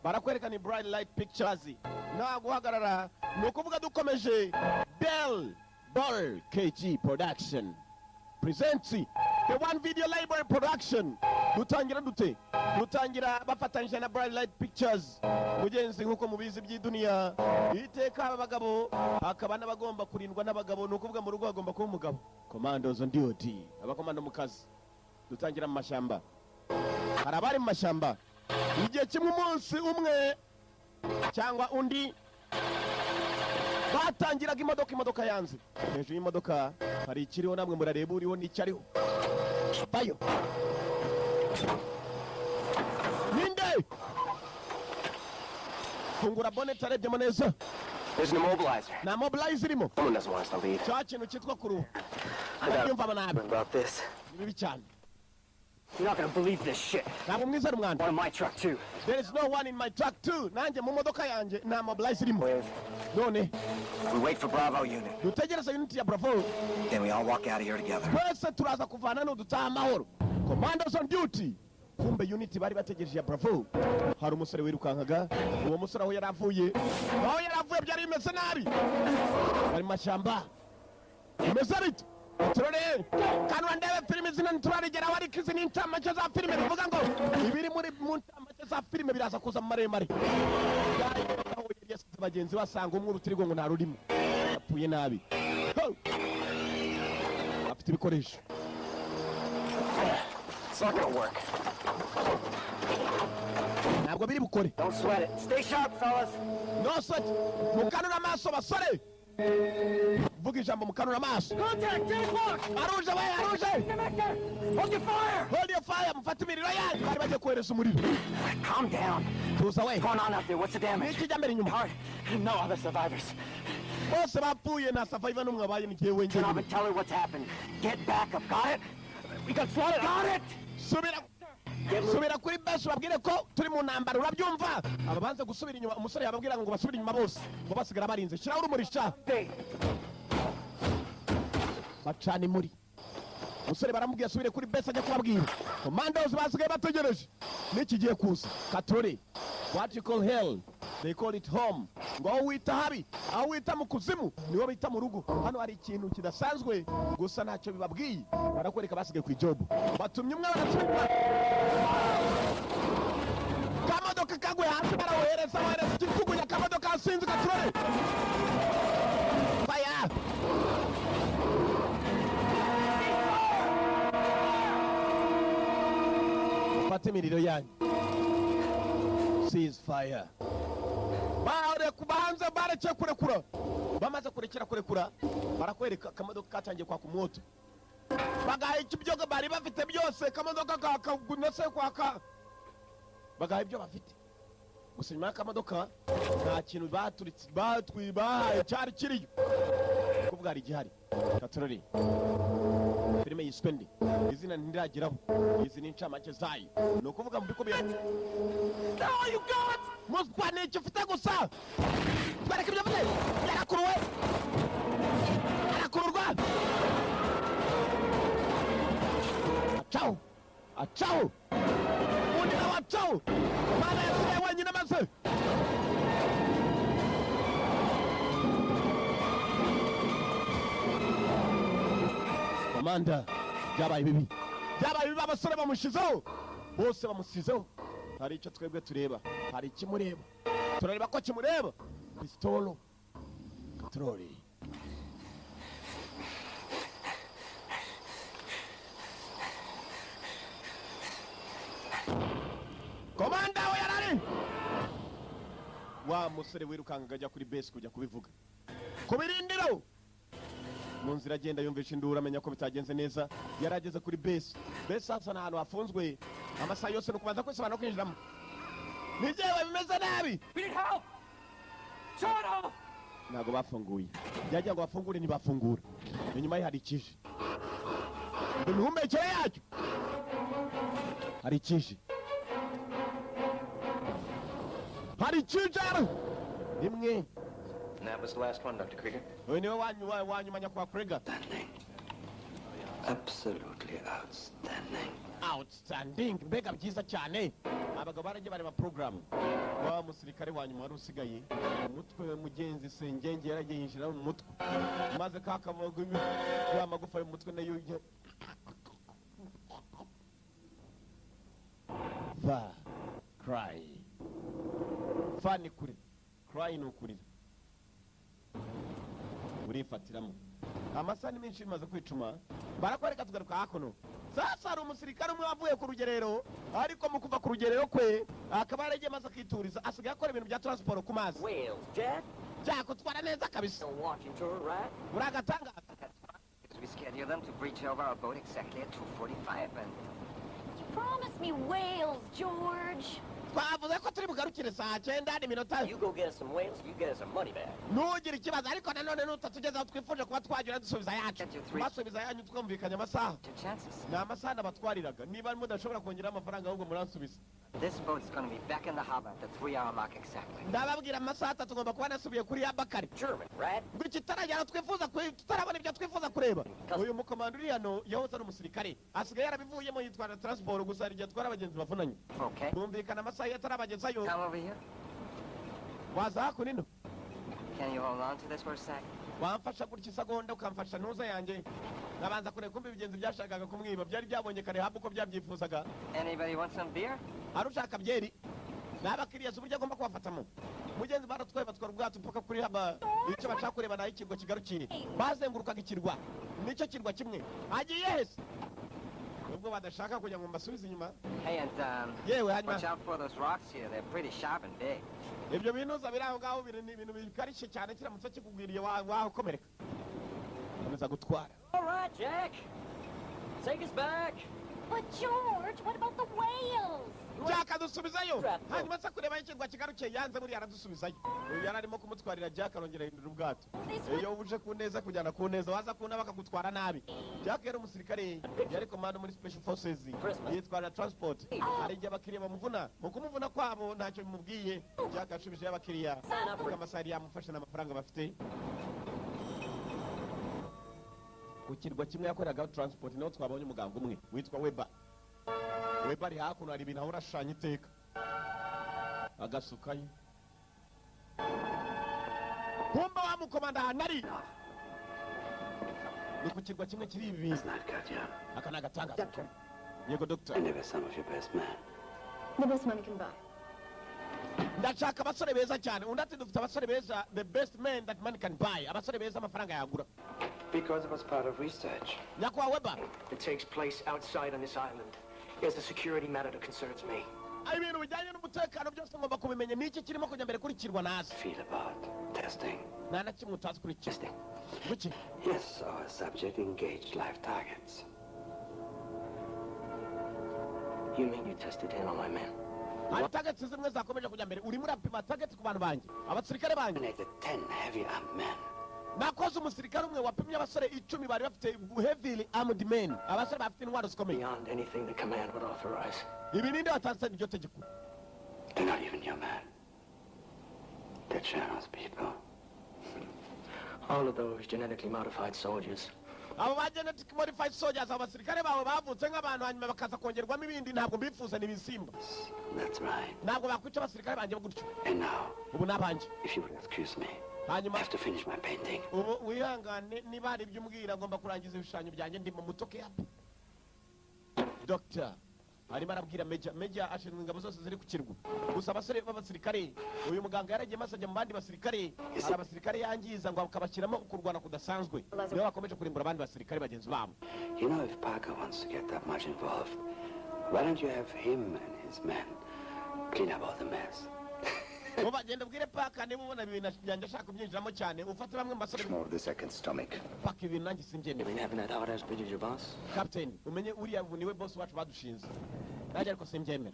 Barakwereka ni Bright Light Pictures. Nta guhagarara, ni ukuvuga dukomeje. Bell Ball KG Production presents the One Video Library Production. Dutangira dute? Dutangira bafatanyije na Bright Light Pictures. Mugenzi, nk'uko mubizi by'iduniya, iteka aba bagabo hakaba n'abagomba kurindwa n'abagabo, ni ukuvuga mu rugo hagomba kuba umugabo. Commandos on duty, abakomando mu kazi. Dutangira mu mashyamba. Hari abari mu mashyamba igihe kimwe, umunsi umwe cyangwa undi, batangiraga imodoka, imodoka yanze. Hejuru y'imodoka hari ikiriho, namwe murareba uriho n'icyo ariho. Bayo ninde? Fungura bonnet, arebyemo neza. There's an immobilizer. Nta mobilizer irimo. Someone doesn't want us to leave. Cya kintu cyitwa kuruha. I got Ndabyumva nabi. about this. Ni bibi cyane. You're not gonna believe this shit. Ntabwo mwizera umwanda. One in my truck too. There is no one in my truck too. Nanjye mu modoka yanjye nta mobilizer irimo. Wave. None We wait for Bravo unit. dutegereze unit ya Bravo. Then we all walk out of here together. Twese turaza kuvana n'udutaha amahoro. Commandos on duty. Kumbe unit bari bategereje ya Bravo, hari umusore wirukankaga. Uwo musore aho yari avuye, aho yari avuye byari bimeze nabi. Bari mu mashyamba, bimeze bite? Turore kanwa ndebe filime zino, ntiturarigeraho, ariko izi ni incamake za filime. Bivuga ngo ibiri muri mu ncamake za filime biraza kuza mu maremare. Aho yari yasize bagenzi, basanga umwe urutirigongo nta rurimo, yapfuye nabi. Ho! Afite ibikoresho. It's not gonna work. Ntabwo biri bukore. Don't sweat it. Stay sharp, fellas. No sweat. Mukanura amaso basore, vuga ijambo, mukanura amaso. Contact, 10 o'clock! Aruje we, aruje. Hold your fire! Hold your fire, mufate imiriro yanyu. Bari bagiye kohereza umuriro. Calm down. Tuza we. What's going on out there? What's the damage? N'ikijya mbere inyuma. Hard. No other survivors. Bose bapfuye, nta survivor n'umwe wabaye, ni jyewe Turn off njyenyine. and tell her what's happened. Get back up. Got it? We got slaughtered. Got it! Subira, subira kuri base, ubabwire ko turi mu ntambara, urabyumva? Aba banze gusubira inyuma. Umusore yababwira ngo basubire inyuma bose, ngo basigara barinze. Shyiraho urumuri sha. Hey. Bacana imuri. Umusore baramubwiye asubire kuri base ajya kubabwira. Commandos basigaye bategereje n'ikigiye kuza. Katori, what you call hell they call it home. Ngo aho wita habi, aho wita mu kuzimu, niho bita mu rugo. Hano hari ikintu kidasanzwe gusa ntacyo bibabwiye. Barakwereka basigaye ku ijobu, batumye umwe barasubira, kamodoka kaguye hasi, barawohereza, wohereza ikitugunya akamodoka hasinze. Katurore fire. Mufate imiriro yanyu. Cease fire. Bahanze barekeye kurekura. Bamaze kurekera kurekura, barakwereka akamodoka katangiye kwaka umwoto, bagaha ibyo bari bafite byose. Akamodoka kakunase kwaka, bagaha ibyo bafite gusa. Inyuma y'akamodoka nta kintu baturitse, batwi bahaye cyari kiriyo, kuvuga hari igihari. Katorori, filime yiswe nde? Izina ntirageraho. Izi ni incamake zayo, ni ukuvuga mu bikubiye. All you got! Muswa, ni icyo ufite gusa? Twereke ibyo ufite. Yarakuruwe, arakururwa, acaho, acaho, undi nawe acaho. Mana, yasigaye wenyine maze komanda. Byabaye bibi, byabaye bibi. Abasore bamushizeho bose, bamusizeho. Hari icyo twebwe tureba, hari ikimureba, turareba ko kimureba. Pisitolo katorori. Komanda we yarari wa musore wirukangaga ajya kuri base kujya kubivuga ku birindiro. Mu nzira agenda yumvisha induru, amenya ko bitagenze neza. Yari ageze kuri base. Base sasa ni ahantu hafunzwe amasaha yose, ni ukubanza kwisobanura kwinjiramo. Ni jyewe, bimeze nabi. We need help! Turn off! Ntabwo bafunguye. Byagira ngo bafungure, ntibafungura. Inyuma ye hari ikije, imihumekere yacyo. Hari ikije, hari ikije rimwe. And that was the last one, Dr. Krieger. Uyu niwe wanyuma, nyakubahwa Krieger. Outstanding. Absolutely outstanding. Outstanding, mbega byiza cyane. Abagabo baragiye bareba porogaramu. Wa musirikare wa nyuma wari usigaye, umutwe mugenzi sengenge yaragiye yinjira mu mutwe, maze kakavuga ya magufa y'umutwe nayo fa cry fa ni kure, cry ni ukurira, urifatiramo. Amasaha ni menshi bimaze kwicuma, barakwereka tugaruka hakuno. Sasa hari umusirikare umwe wavuye ku rugerero, ariko mu kuva ku rugerero kwe akaba yaragiye maze akituriza, asigaye akora ibintu bya transport ku mazi. Jack, utwara neza kabisa, uragatangaza. We schedule them to breach over our boat exactly at 2:45 and You promised me whales, George. Twavuze ko turi bugarukire saa 9 n'iminota. You go get us some whales, you get us some money back. Ntugire ikibazo, ariko nanone nutatugeza aho twifuje kuba twagira dusubiza yacu. Basubiza yanyu twumvikanye amasaha. Ni amasaha nabatwariraga. Niba mudashobora kongera amafaranga ahubwo muransubiza. This boat's going to be back in the harbor at the 3-hour mark exactly. Ndababwira amasaha 3 ngomba kuba nasubiye kuri ya Bakari. German, right? Ngo ikitaragera twifuza tutarabona ibyo twifuza kureba. Uyu mukomando uri hano yahoze ari umusirikare. Asigaye yarabivuyemo yitwara transport gusa hari igihe atwara abagenzi bavunanye. Okay. Bumvikana amasaha yatarabagezayo. Come over here. Waza hakuno. Can you hold on to this for a sec? Wamfasha gutya isegonda ukamfasha ntuza yanjye. Nabanza kureba kumva ibigenzi byashakaga kumwiba byari byabonye kare haba uko byabyifuzaga. Anybody want some beer? Arushaka byeri. Nabakiriya uburyo agomba kubafatamo. Mugenzi baratwaye batwara ubwato mpaka kuri haba icyo bashaka kureba naho ikirwa kigarukiye. Bazengurukaga ikirwa. Nicyo kirwa kimwe. Agiye hese. Ubwo badashaka kujya ngo mbasubize inyuma. Hey, and yewe hanyuma watch out for those rocks here. They're pretty sharp and big. Ibyo binuza biri aho ngaho biri ni ibintu bikarishye cyane kiramutse kikugwiriye wakomereka. Komeza gutwara. All right, Jack. Take us back. But George, what about the whales? Jack adusubizayo. Hanyuma se kureba ikirwa kigarukiye yanze buriya aradusubizayo. Uyu yari arimo kumutwarira Jack arongera ahindura ubwato. Iyo uje ku neza kujyana ku neza waza kuna bakagutwara nabi. Jack yari umusirikare, yari komando muri Special Forces, yitwara transport. Hari igihe abakiriya bamuvuna, mu kumuvuna kwabo ntacyo bimubwiye. Jack ashubije abakiriya kuko amasaha yari yamufashe n'amafaranga bafite. Ku kirwa kimwe yakoreraga transport niho twabonye umuganga umwe witwa Weber. Weber ari hakuno hari ibintu ahora ashushanya iteka agasukayo. Kumba wa mukomanda ahantu ari ni ku kirwa kimwe kiri ibi. Aka ni agatangaza. Yego doctor. The best money can buy. Ndashaka abasore beza cyane. Undi ati dufite abasore beza, the best man that money can buy. Abasore beza amafaranga yagura. Because it was part of research. Nyakubahwa Weber. It takes place outside on this island. It's a security matter that concerns me. Ibintu bijyanye n'umutekano byose ngomba kubimenya. Niki kirimo kujya mbere kuri kirwa nazi. Feel about testing. Nta na kimwe utazi kuri testing. Kuki? Yes, our subject engaged live targets. You mean you tested in on my men? Hari targets zimwe zakomeje kujya mbere. Urimo urapima targets ku bantu banjye, abasirikare banjye. 10 heavy armed men. Nakoze umusirikare umwe wapimye abasore 10 bari bafite heavily armed men, abasore bafite intwaro zikomeye. Beyond anything the command would authorize. Ibi ninde watanze iryo tegeko? They're not even your men. They're Channel's people. All of those genetically modified soldiers. Abo ba genetic modified soldiers, abasirikare bawe bavutse nk'abantu hanyuma bakaza kongerwamo ibindi, ntabwo mbifuza ni ibisimba. That's right. Ntabwo bakwica abasirikare banjye gutyo. And now, ubu nabanje. If you would excuse me. Hanyuma I have to finish my painting. Ubu wihangane niba hari ibyo umbwira ngomba kurangiza ibishushanyo byanjye ndi mu mutoke yapo. Doctor arimo arabwira Major. Major ashinzwe ingabo zose ziri ku kirwa. Gusa abasore b'abasirikare, uyu muganga yaragiye maze ajya mu bandi basirikare, hari abasirikare yangiza ngo akabashyiramo kurwana kudasanzwe. Nibo bakomeje kurimbura abandi basirikare bagenzi babo. You know, if Parker wants to get that much involved, why don't you have him and his men clean up all the mess? Uba genda ubwire Parker niba ubona ibintu byanjye ashaka kubyinjiramo cyane, ufate bamwe mu basore. More of the second stomach. Paka ibintu nanjye simbyemera. You mean having that hard ass bitch as your boss? Captain, umenye uriya niwe boss wacu badushinze. Nanjye ariko simbyemera.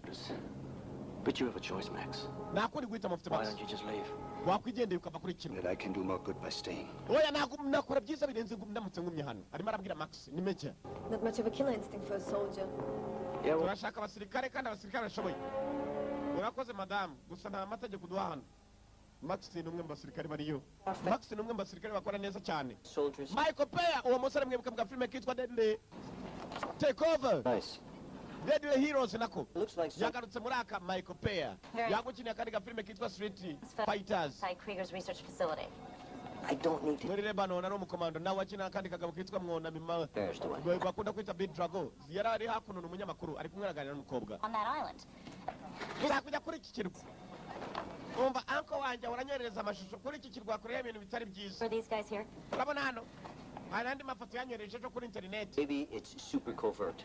But you have a choice, Max. Nakundi guhitamo mfite Why Max. don't you just leave? Wakwigendeye ukava kuri kimwe. That I can do more good by staying. Oya nakora byiza birenze ndamutse ngumye hano. Arimo arabwira Max ni Major. Not much of a killer instinct for a soldier. Turashaka abasirikare kandi abasirikare bashoboye. Urakoze madamu, gusa nta mategeko uduha hano. Max ni umwe mu basirikare bariyo. Max ni umwe mu basirikare bakora neza cyane. Soldiers. Michael Peya, uwo musore mwibuka bwa filime kitwa Deadly Takeover. Nice. Deadly Heroes nako. Looks like some Yagarutse muri aka Michael Pear. Very- Yagukiniye akandi gafilime kitwa Street Fighters. Inside Krieger's research facility. I don't need to. Muri Lebanon ari umukomando, nawe akina akandi kagabo kitwa Mwona Mima. There's the one. Bakunda kwita Big Drago. Yari ari hakuno, ni umunyamakuru, ari kumwe araganira n'umukobwa. On that island. Nzakujya kuri iki kirwa. Umva, uncle wanjye uranyoherereza amashusho kuri iki kirwa kureba ibintu bitari byiza. Are these guys here? Urabona hano hari andi mafoto yanyohereje ejo kuri interineti. Maybe it's super covert.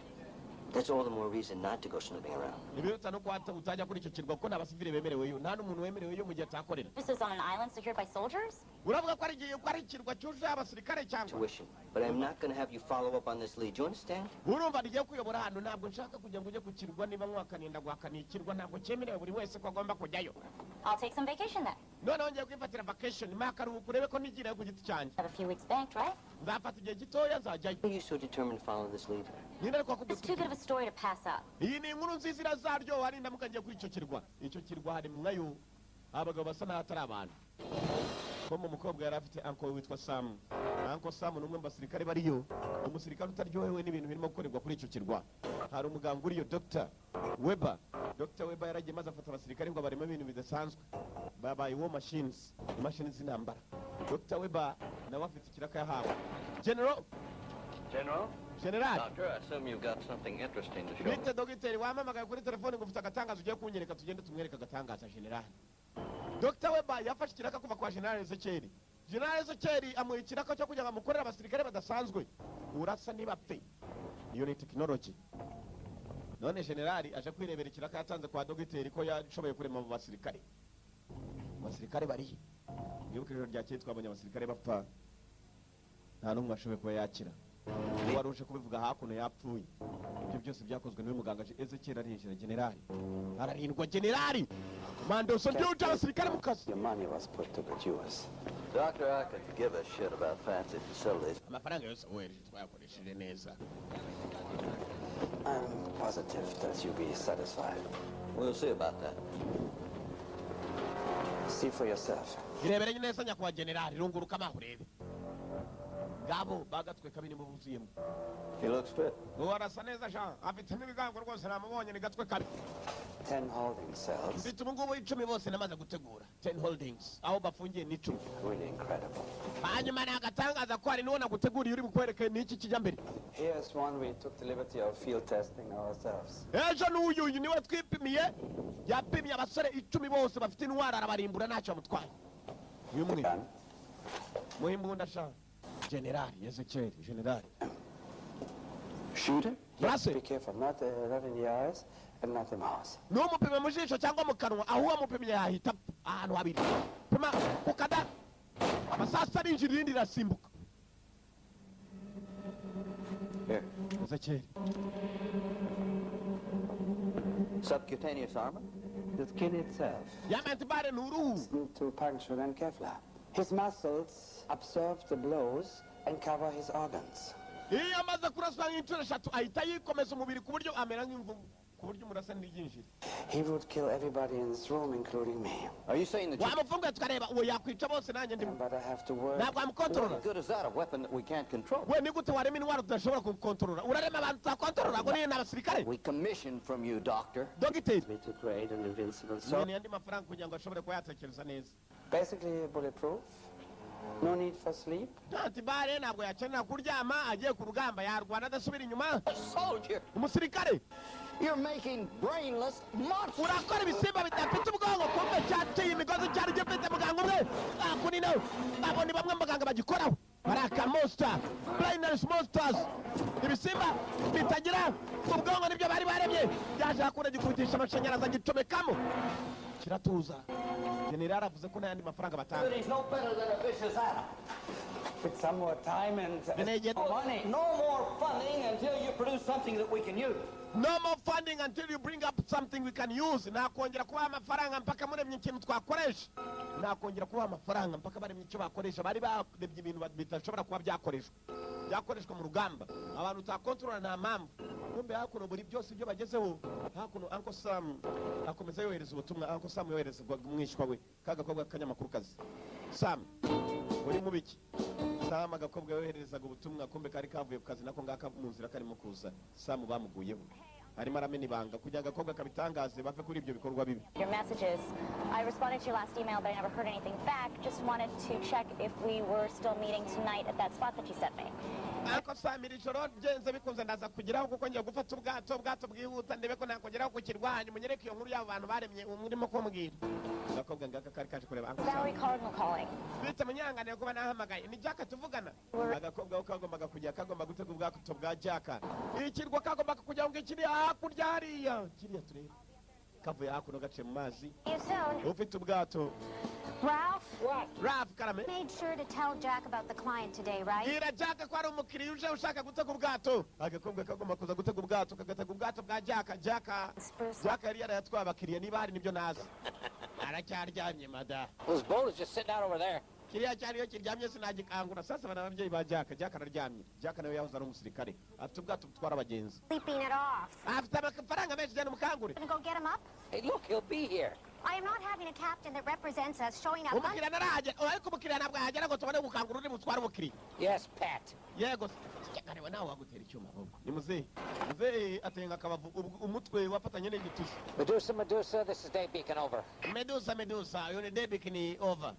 That's all the more reason not to go snooping around. Ibirutsa no kuba utajya kuri icyo kirwa, kuko nta basivile bemereweyo, nta n'umuntu wemereweyo mu gihe atakorera. This is on an island secured by soldiers? Uravuga ko ari igihe ko ari ikirwa cyuzuye abasirikare cyangwa? Tuition. But I'm not going to have you follow up on this lead. Do you understand? Urumva, rigiye kuyobora hano. Ntabwo nshaka kugira ngo ujye ku kirwa. Niba mwakaniye, ndaguhakaniye, ikirwa ntabwo cyemerewe buri wese ko agomba kujyayo. I'll take some vacation then. Noneho ngiye kwifatira vacation, mpa akaruhuko urebe ko nigirayo ku giti cyanjye. Have a few weeks banked, right? Nzafata igihe gitoya, nzajyayo. Are you so determined to follow this lead? Ninde ariko? It's too good of a story to pass up. Iyi ni inkuru nziza, irazaryoha nindamuka ngiye kuri icyo kirwa. Icyo kirwa hari mwayo abagabo basa n'aho atari abantu. Ko mu mukobwa yari afite uncle witwa Sam. Uncle Sam ni umwe mu basirikare bariyo, umusirikare utaryohewe n'ibintu birimo gukorerwa kuri icyo kirwa. Hari umuganga uriyo, Dr Weber. Dr Weber yaragiye maze afata abasirikare ngo barimo ibintu bidasanzwe, babaye war machines, imashini z'intambara. Dr Weber nawe afite ikiraka yahawe General. General? General. Doctor, I assume you've got something interesting to show me. Bite dogiteri, wampamagaye kuri telefone ngo ufite agatangaza ugiye kunyereka. Tugende tumwereke agatangaza. General Dr Weber yafashe ikiraka kuva kwa General Ezekiel. General Ezekiel amuha ikiraka cyo kugira ngo amukorere abasirikare badasanzwe, urasa ntibapfe. Iyo ni tekinoloji. None general aje kwirebera ikiraka yatanze kwa dogiteri, ko yashoboye kurema mu basirikare. Abasirikare barihe? Mwibuke ijoro ryakeye twabonye abasirikare bapfa, nta n'umwe washoboye kuba yakira. Uwo wari uje kubivuga hakuno yapfuye. Ibyo byose byakozwe n'uyu muganga Ezekiel. Arinjira, generali ararindwa, generali Mandoso byuje abasirikare mu kazi. Your money was put to good use. Doctor, I could give a shit about fancy facilities. Amafaranga yose wohereje twayakoresheje neza. I'm positive that you'll be satisfied. We'll see about that. See for yourself. Irebere neza, nyakubahwa generali, runguruka amaho urebe. Ngabo bagatwe kabiri mu buzuyemo. He looks fit. Uwo arasa neza sha, afite n'ibigango rwose, namubonye, ni gatwe kabi. 10 holding cells. Mfite ubu ngubu 10 bose namaze gutegura. 10 holdings, aho bafungiye ni 10. Really incredible. Hanyuma ni agatangaza ko hari n'uwo naguteguriye uri bukwereke n'iki kijya mbere. Here's one we took the liberty of field testing ourselves. Ejo n'uyu, uyu niwe twipimiye, yapimye abasore 10 bose bafite intwaro, arabarimbura, ntacyo bamutwaye. Uyu mwe Gun. muhe imbunda sha, generali Ezekiel, generali. Shoot him? Murase. Be careful, not in the eyes and not the mouth. Ntumupime mu jisho cyangwa mu kanwa, aho uwamupimye yahita apfa. Ahantu habiri pima ku kada, amasasu arinjira, irindi rirasimbuka. Here. Ezekiel. Subcutaneous armor? The skin itself. Yambaye anti-balle, ni uruhu. To puncture and Kevlar. His muscles absorb the blows and cover his organs. Iyo amaze kuraswa nk'inshuro eshatu, ahita yikomeza umubiri ku buryo amera nk'imvubu, ku buryo umurasa ntiryinjire. He would kill everybody in this room, including me. Are you saying that Wamufunguye tukareba, uwo yakwica bose nanjye ndimo. But I have to work. Ntabwo wamukontorora. Good is that, a weapon that we can't control? We, ni gute warema intwaro tudashobora gukontorora? Urarema abantu tutakontorora ngo niyo ni abasirikare? We commissioned from you, Doctor. Dogiteri. Me to create an invincible None andi mafaranga kugira ngo ashobore kuba yatekereza neza. Basically bulletproof. No need for sleep. Anti-balle, ntabwo yakenera kuryama agiye ku rugamba, yarwana adasubira inyuma. Soldier! Umusirikare. You're making brainless monsters! Urakora ibisimba bidafite ubwonko. Kumbe cyaciye imigozi cyari gifite muganga umwe akunino. Abo ni bamwe mu baganga bagikoraho baraka monster, brainless monsters, ibisimba bitagira ubwonko, nibyo bari baremye. Yaje akunda gikubitisha amashanyarazi, agicomekamo, kiratuza. Generali avuze ko nta yandi mafaranga batanga. He's no better than a vicious animal. With some more time and money. No more funding until you produce something that we can use. No more funding until you bring up something we can use. Nakongera kubaha amafaranga mpaka muremye ikintu twakoresha. Nakongera kubaha amafaranga mpaka baremye icyo bakoresha. Bari barebye ibintu bidashobora kuba byakoreshwa mu rugamba, abantu utakontorora, nta mpamvu. Kumbe hakuno buri byose ibyo bagezeho hakuno, Uncle Sam akomeza yohereza ubutumwa. Uncle Sam yohereza umwishywa we, ka gakobwa k'akanyamakuru kazi. Sam uri mu biki? Sam, agakobwa yohererezaga ubutumwa, kumbe kari kavuye ku kazi nako ngaka mu nzira karimo kuza. Sam bamuguyeho. Arimo aramena ibanga kugira ngo agakobwa kabitangaze, bave kuri ibyo bikorwa bibi. Your messages. I responded to your last email, but I never heard anything back. Just wanted to check if we were still meeting tonight at that spot that you sent me. Ariko saa mbiri ijoro, byenze bikunze ndaza kugeraho, kuko ngiye gufata ubwato bwihuta, ndebe ko nakugeraho ku kirwa, hanyuma unyereke iyo nkuru y'abo bantu baremye urimo kumbwira. Agakobwa ngaka kari kaje kureba Uncle Sam. Valerie Cardinal calling. Bita munyanganiye kuba nahamagaye, ni Jack tuvugana. Agakobwa ko kagombaga kujya, kagomba gutega ubwato bwa Jack, ikirwa kagombaga kujya ngo kiri hakurya hariya, kiriya tureba, kavuye hakuno gaciye mu mazi. See you soon. Ufite ubwato. Ralph? What? Ralph, karame. Made sure to tell Jack about the client today, right? Bwira Jack ko ari umukiriya uje ushaka gutega ubwato. Agakobwa kagomba kuza gutega ubwato, kagatega ubwato bwa Jack. Jack, Spruce. Jack yari yarayatwaye abakiriya, niba hari nibyo nazi, aracyaryamye mada. His boat is just sitting out over there. Kiriya cyari iyo kiryamye sinagikangura. Sasa bana, ababyeyi ba Jack, Jack araryamye. Jack nawe yahoze ari umusirikare, afite ubwato butwara abagenzi. Sleeping it off. Afite amafaranga menshi cyane, mukangure. Gonna go get him up? Hey, look, he'll be here. I am not having a captain that represents us showing up. Umukiriya ntarahagera, ariko umukiriya ntabwo yahagera ngo tubone gukangura uri butware umukiriya. Yes, Pat. Yego, kareba nawe wagutera icyuma. Ahubwo ni muzehe, muzehe atenga akabavu, umutwe wafatanye n'igituza. Medusa, Medusa, this is Dave Beacon, over. Medusa, Medusa, uyu ni Debik, over.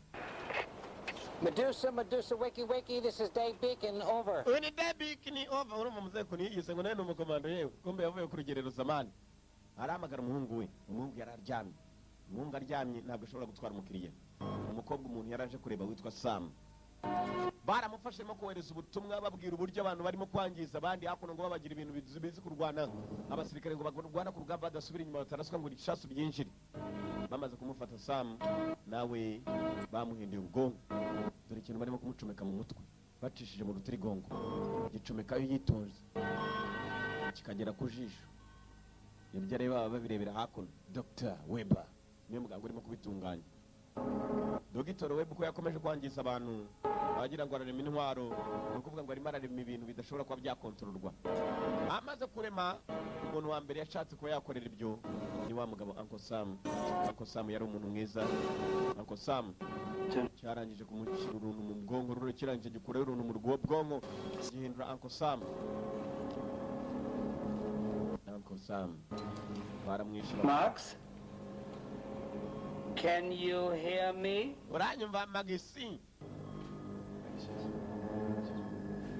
Medusa, Medusa, wakey, wakey, this is Dave Beacon, over. Uyu ni Debik, over. Urumva muzehe ukuntu yiyise ngo nawe ni umukomando, yewe kumbe yavuye ku rugerero zamani. Arahamagara umuhungu we, umuhungu yari aryamye. Umuhungu aryamye ntabwo ashobora gutwara umukiriya. Umukobwa umuntu yari aje kureba witwa Sam, baramufashe no kohereza ubutumwa babwira uburyo abantu barimo kwangiza abandi hakuno, ngo babagira ibintu bizi kurwana, abasirikare ngo barwana ku rugamba badasubira inyuma, bataraswa ngo ibisasu byinjire. Bamaze kumufata, Sam nawe bamuhinduye ubwonko. Dore ikintu barimo kumucomeka mu mutwe bacishije mu rutirigongo, gicomekayo yitonze kikagera ku jisho. Ibyo areba baba babirebera hakuno. Dr Weber niwe muganga urimo kubitunganya. Dr Weber uko yakomeje kwangiza abantu, abagira ngo ararema intwaro, ni ukuvuga ngo arimo ararema ibintu bidashobora kuba byakontororwa. Amaze kurema, umuntu wa mbere yashatse kuba yakorera ibyo ni wa mugabo Uncle Sam. Uncle Sam yari umuntu mwiza. Uncle Sam cyarangije kumushyira uruntu mu bwonko, rero kirangije gikuraho uruntu mu bwonko, gihindura Uncle Sam. Uncle Sam baramwishyura. Max? Can you hear me? Uranyumva, Magisi?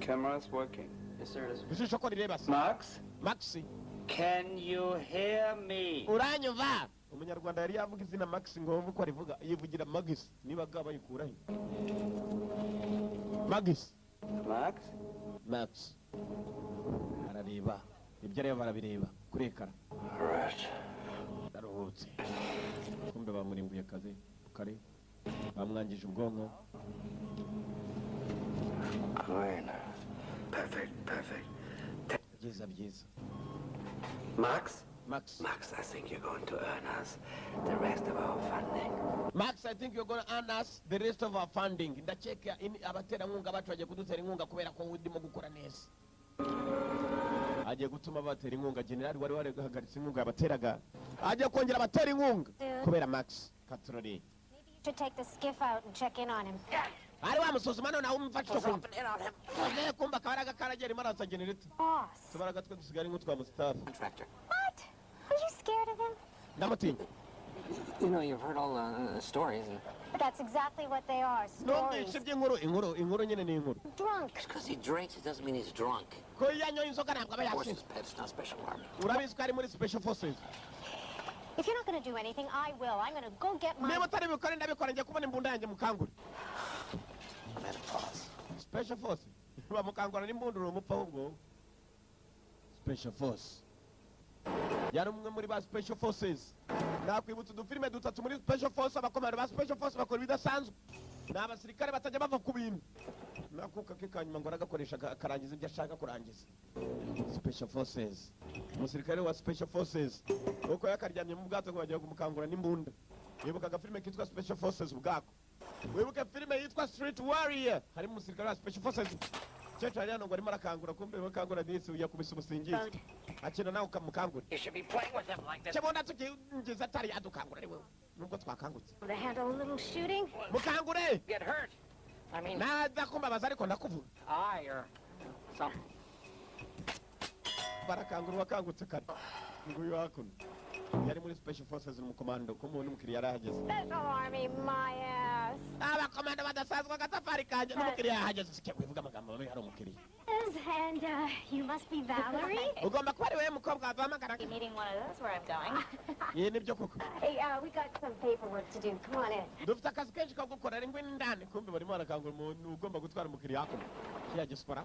Camera's working. Yes, sir, it is. Ijisho ko rireba se? Max? Maxi. Can you hear me? Uranyumva? Umunyarwanda yari yavuga izina Max ngo wumve uko arivuga, yivugira Magisi. Niba ga bayikurahe Magisi? Max? Max arareba, ibyo areba barabireba kuri ekara. Right. Ndaruhutse. Kumbe bamurimbuye akazi kare, bamwangije ubwonko. Great. Perfect, perfect. Byiza, byiza. Max? Max. Max, I think you're going to earn us the rest of our funding. Max, I think you're gonna earn us the rest of our funding. Ndakeka abaterankunga bacu bagiye kudutera inkunga kubera ko ndimo gukora neza. Agiye gutuma batera inkunga. Generali wari warahagaritse inkunga yabateraga agiye kongera abatera inkunga kubera Max Katrori. Maybe you should take the skiff out and check in on him. Ari wamusuzuma noneho umufashe icyo kumva. Ugiye kumva akabaraga karagiye, arimo araza genereta. Boss. Tubaraga twe dusigaye ari nk'utwa Mustafa. Contractor. What? Are you scared of him? Ndamutinya. You know, you've heard all the stories. And But that's exactly what they are, Numvise stories. iby'inkuru, inkuru, inkuru nyine ni inkuru. Drunk. Just because he drinks, it doesn't mean he's drunk. Ko iyo yanyoye inzoga ntabwo aba yasinze. Forces, Pet, it's not special army. Urabizi ko ari muri special forces. If you're not going to do anything, I will. I'm going to go get my Niba utari bukore, ndabikora. Ngiye kubona imbunda yanjye mukangure. Menopause. Special force bamukangura n'imbunda, uri umupfa ahubwo. Special force, yari umwe muri ba special forces. Nakwibutsa udufilime dutatu muri special force. Abakomando ba special force bakora ibidasanzwe, ni abasirikare batajya bava ku bintu. Nakuka ke kanyuma ngo aragakoresha akarangiza ibyo ashaka kurangiza. Special forces, umusirikare wa special forces uko yakaryamye mu bwato ngo bagiye kumukangura n'imbunda. Wibuka agafilime kitwa Special Forces ubwako, wibuke filime yitwa Street Warrior, harimo umusirikare wa special forces. Umukecuru ari hano ngo arimo arakangura, kumbe bakangura disi yakubise umusingizi akina nawe ukamukangura. You should be playing with him like this. Kibona tukinjiza atari yadukangura, ari wewe nubwo twakangutse. To handle a little shooting. Mukangure. Get hurt. I mean, naza kumbabaza ariko ndakuvuga. I or something. Barakangura uwakangutse kare. Nguyu hakuno yari muri special forces, n'umukomando ko umuntu umukiriya yarahageze. Special Army, my ass. Abakomando badasanzwe, agatafari kanjye, n'umukiriya yahageze. Sike wivuga amagambo mabi, hari umukiriya. And you must be Valerie? Ugomba kuba ari wowe mukobwa waduhamagara. Be needing one of those where I'm going. Iyi nibyo koko. Hey, we got some paperwork to do. Come on in. Dufite akazi kenshi ko gukora, ari ngwino indani. Kumbe barimo barakangura umuntu ugomba gutwara umukiriya hakuno. Kiriya gisipora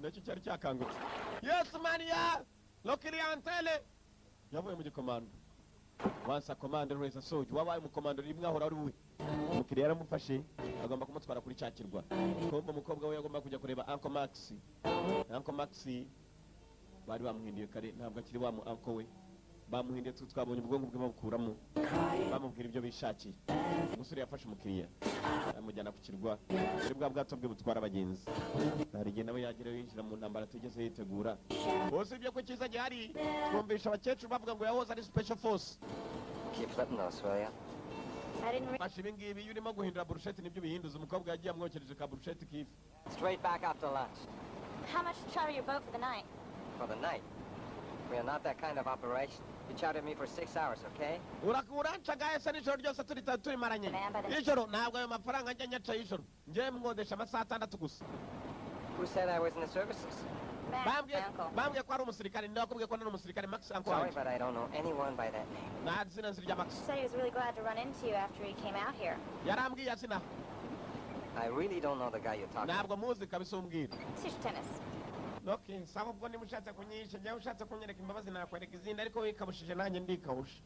nacyo cyari cyakangutse. Yes mania lo clientele yavuye mu gikomando. Once a commander, always a soldier. Wabaye umukomando rimwe, ahora ari we. Umukiriya yaramufashe, agomba kumutwara kuri cya kirwa. Kumbe umukobwa we agomba kujya kureba Uncle Max. Uncle Max bari bamuhinduye kare, ntabwo akiri wa mu uncle we. Bamuhinduye, twabonye ubwonko bwe babukuramo, bamubwira ibyo bishakiye. Umusore yafashe umukiriya amujyana ku kirwa muri bwa bwato bwe butwara abagenzi. Hari igihe nawe yagerayo yinjira mu ntambara atigeze yitegura. Bose ibyo ko cyiza gihari, twumvisha abakecuru bavuga ngo yahoze ari special force. Keep flipping those, will ya? I didn't Fasha ibi ngibi. Iyo urimo guhindura burusheti nibyo bihinduza. Umukobwa yagiye amwokereje ka burusheti k'ifi. Straight back after lunch. How much to charter your boat for the night? For the night. We are not that kind of operation. You chartered me for 6 hours, okay? Urancagaye se nijoro ryose turi turimaranye ijoro? Ntabwo ayo mafaranga njya nyaca y'ijoro. Njyewe mwodesha amasaha 6 gusa. Who said I was in the services? Max, Bambwiye my uncle. Bambwiye ko ari umusirikare. Ninde wakubwiye ko ari umusirikare? Max, uncle Sorry, wanjye. but I don't know anyone by that name. Nta zina nzi rya Max. Said he was really glad to run into you after he came out here. Yarambwiye azina. I really don't know the guy you're talking Ntabwo muzi kabisa umbwira. Teach tennis. Okay, sawa. Ubwo niba ushatse kunyisha, njyewe ushatse kunyereka imbabazi nakwereka izindi, ariko wikabushije nanjye ndikawusha.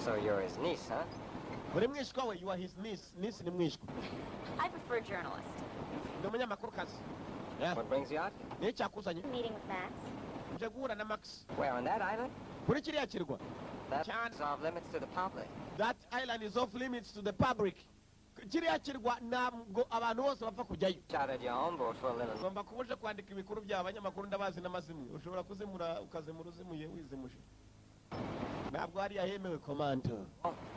So you're his niece, huh? Uri mwishwa we? You are his niece. Niece ni mwishwa. I prefer journalist. Ndi umunyamakuru kazi. Yeah. What brings you out here? Ni icyakuzanye? Meeting with Max. Nje guhura na Max. Where, on that island? Kuri kiriya kirwa. That's Chan- off limits to the public. That island is off limits to the public. Kiriya kirwa ntabwo abantu bose bapfa kujyayo. Chartered your own boat for a little. Ugomba kuba uje kwandika ibikuru byawe. Abanyamakuru ndabazi n'amazimwe. Ushobora kuzimura, ukazimura uzimuye, wizimuje. Ntabwo hariya hemewe. Komando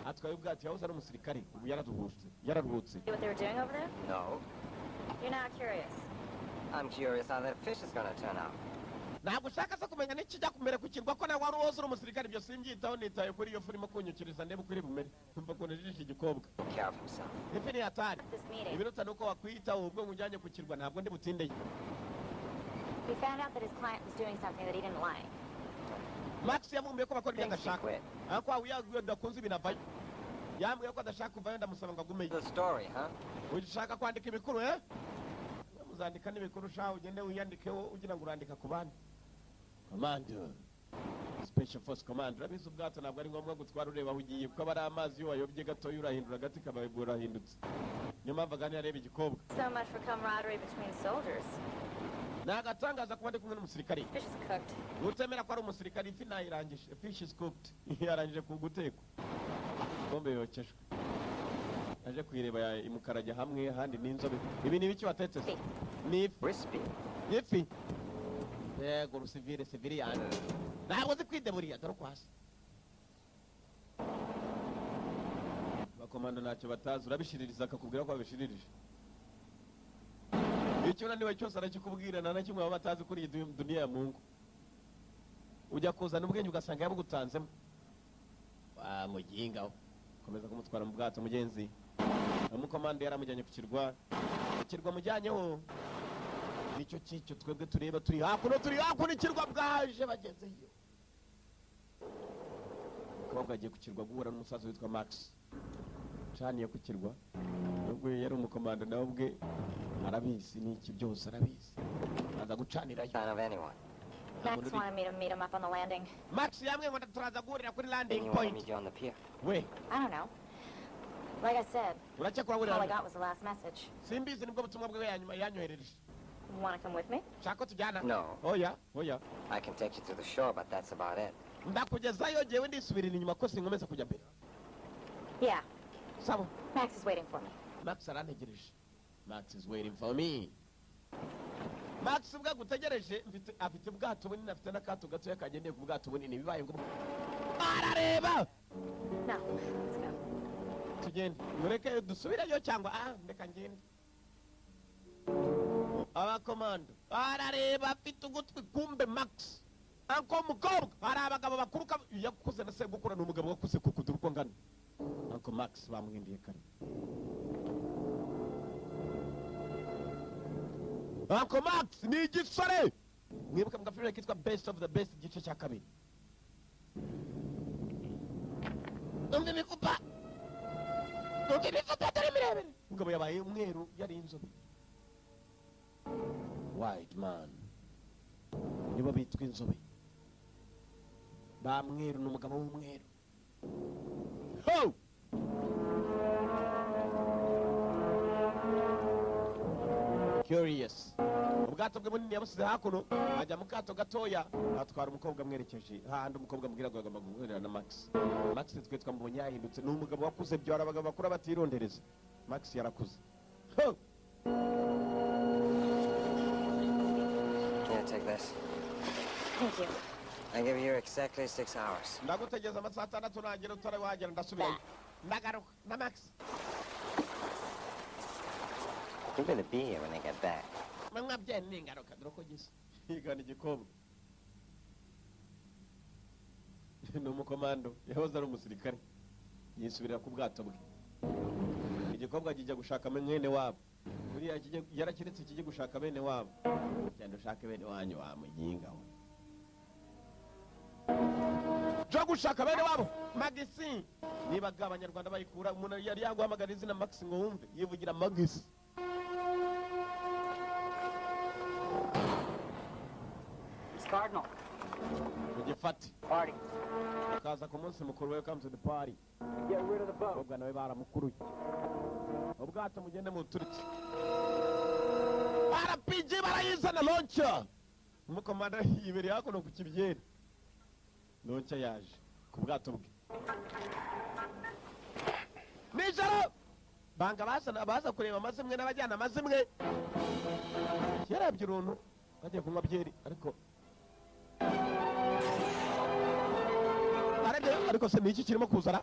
atwaye ubwato, yahoze ari umusirikare, ubu yararuhutse, yararuhutse. See what they were doing over there? No. You're not curious. I'm curious how that fish is gonna turn out. Ntabwo ushaka se kumenya n'ikijya kumera ku kirwa, ko nawe wari uwoze uri umusirikare? Ibyo simbyitaho, nitaye kuri iyo fu urimo kunyukiriza, ndebe uko iri bumere. Umva ukuntu ijisho igikobwa. Take care of himself. Ifi ni hatari. This meeting. Ibiruta ni uko wakwiyitaho ubwo ngujyanye ku kirwa, ntabwo ndi butindeye. We found out that his client was doing something that he didn't like. Max yamubwiye ko bakora ibyo Thinks he adashaka. quit. Ariko waba uyaguye udakunze ibintu avayo. Yambwiye ko adashaka kuvayo, ndamusaba ngo agumeyo. The story, huh? Ushaka kwandika ibikuru, eh? Muzandika n'ibikuru sha, ugende wiyandikeho ugira ngo urandika ku bandi. Commando, special force commando, urabizi ubwato ntabwo ari ngombwa gutwara ureba aho ugiye, kuko aba ari amazi. Iyo wayobye gatoya urahindura agati kaba urahindutse. Niyo mpamvu aganira areba igikobwa. So much for camaraderie between soldiers. Ni agatangaza kuba ndi kumwe n'umusirikare. Fish is cooked. Utemera ko ari umusirikare. Ifi nayirangije. Fish is cooked, yarangije ku gutekwa. Bombe yokejwe, aje kuyireba imukarajya hamwe ahandi n'inzobe. Ibi ni ibiki watetse se? Ni ifi. Crispy. Ifi yego. Rusivire siviriyani ntabwo uzi kwideburiya. Dore uko hasi abakomando ntacyo batazi. Urabishiririza akakubwira ko wabishiririje. Icyo unaniwe cyose arakikubwira. Nta na kimwe baba batazi kuri iyi duniya ya Mungu. Ujya kuzana ubwenge ugasanga yabugutanzemo wa muginga we. Komeza kumutwara mu bwato mugenzi. Umukomando yaramujyanye ku kirwa. Ikirwa mujyanyeho nicyo cyicyo twebwe tureba. Turi hakuno, turi hakuno. Ikirwa bwaje bagezeyo. Umukobwa agiye ku kirwa guhura n'umusaza witwa Max. Caniye ku kirwa, nubwo yari umukomando, nawe ubwe arabizi n'iki byose arabizi, aza gucanirayo. Sign of anyone. Max wanted me to meet him up on the landing. Max yambwiye ngo turaza guhurira kuri Then landing you want to point. meet you on the pier. We. I don't know. Like I said, Urakekura all I burira. got was the last message. Simbizi, nibwo butumwa bwe yanyuma yanyoherereje. Want to come with me? Shaka ko tujyana? No. Oya, oya. I can take you to the shore, but that's about it. Ndakugezayo jyewe, ndisubirira inyuma ko sinkomeza kujya mbere. Yeah. Sawa. Max is waiting for me. Max arantegereje. Max is waiting for me. Max ubwo agutegereje, mfite afite ubwato bunini, afite n'akato gatoya kagendeye ku bwato bunini. Bibaye ngombwa arareba. No, let's go. Tugende, mureke dusubireyo cyangwa ndeka ngende. Abakomando arareba, afite ugutwi. Kumbe Max Uncle mukobwa, hari abagabo bakuru yakuze na se gukura ni umugabo wakuze kukudura uko ngana. Uncle Max bamwindiye kare. Uncle Max ni igisore. Mwibuka mu gafilime kitwa Best of the Best igice cya kabiri. Umva imifupa. Umva imifupa atari mirebere. Umugabo yabaye umweru yari inzobe. White man. Nibo bitwa inzobe. Ba mweru ni umugabo w'umweru. Ho! Curious. Ubwato bwe bunini yabusize hakuno ajya mu kato gatoya atwara umukobwa amwerekeje hahandi umukobwa amubwira ngo agomba guhurira na Max. Max twe twamubonye yahindutse ni umugabo wakuze byara abagabo bakura batirondereza. Max yarakuze. Ho! Can I take this? Thank you. I give you exactly 6 hours. Ndagutegeza amasaha 6 nagera utari wagera ndasubirayo. Ndagaruka na Max. You better be here when I get back. Mwabyaye n'ingaruka dore uko gisa. Yigana igikobwa. Ni umukomando yahoze ari umusirikare. Yisubirira ku bwato bwe. Igikobwa kijya gushaka mwene wabo. Buriya yarakiretse kijye gushaka bene wabo. Cyane ushake bene wanyu wa mujinga we. Jo gushaka bene wabo Magisi. Niba abanyarwanda bayikura umuntu yari yaguhamagara izina Max ngo wumve yivugira Magisi. It's Cardinal. Ugifate. Party. Kaza ku munsi mukuru, welcome to the party. Get rid of the boat. Ubwo nawe baramukuruye. Ubwato mugende muturitse. RPG barayizana launcher. Umukomanda yibereye hakuno ku kibyeri. Launcher yaje ku bwato bwe. Nijoro banga bazana baza kureba amazimwe n'abajyana amazimwe. Yarabye uruntu bagiye kunywa byeri ariko arebye ariko se niki kirimo kuzana?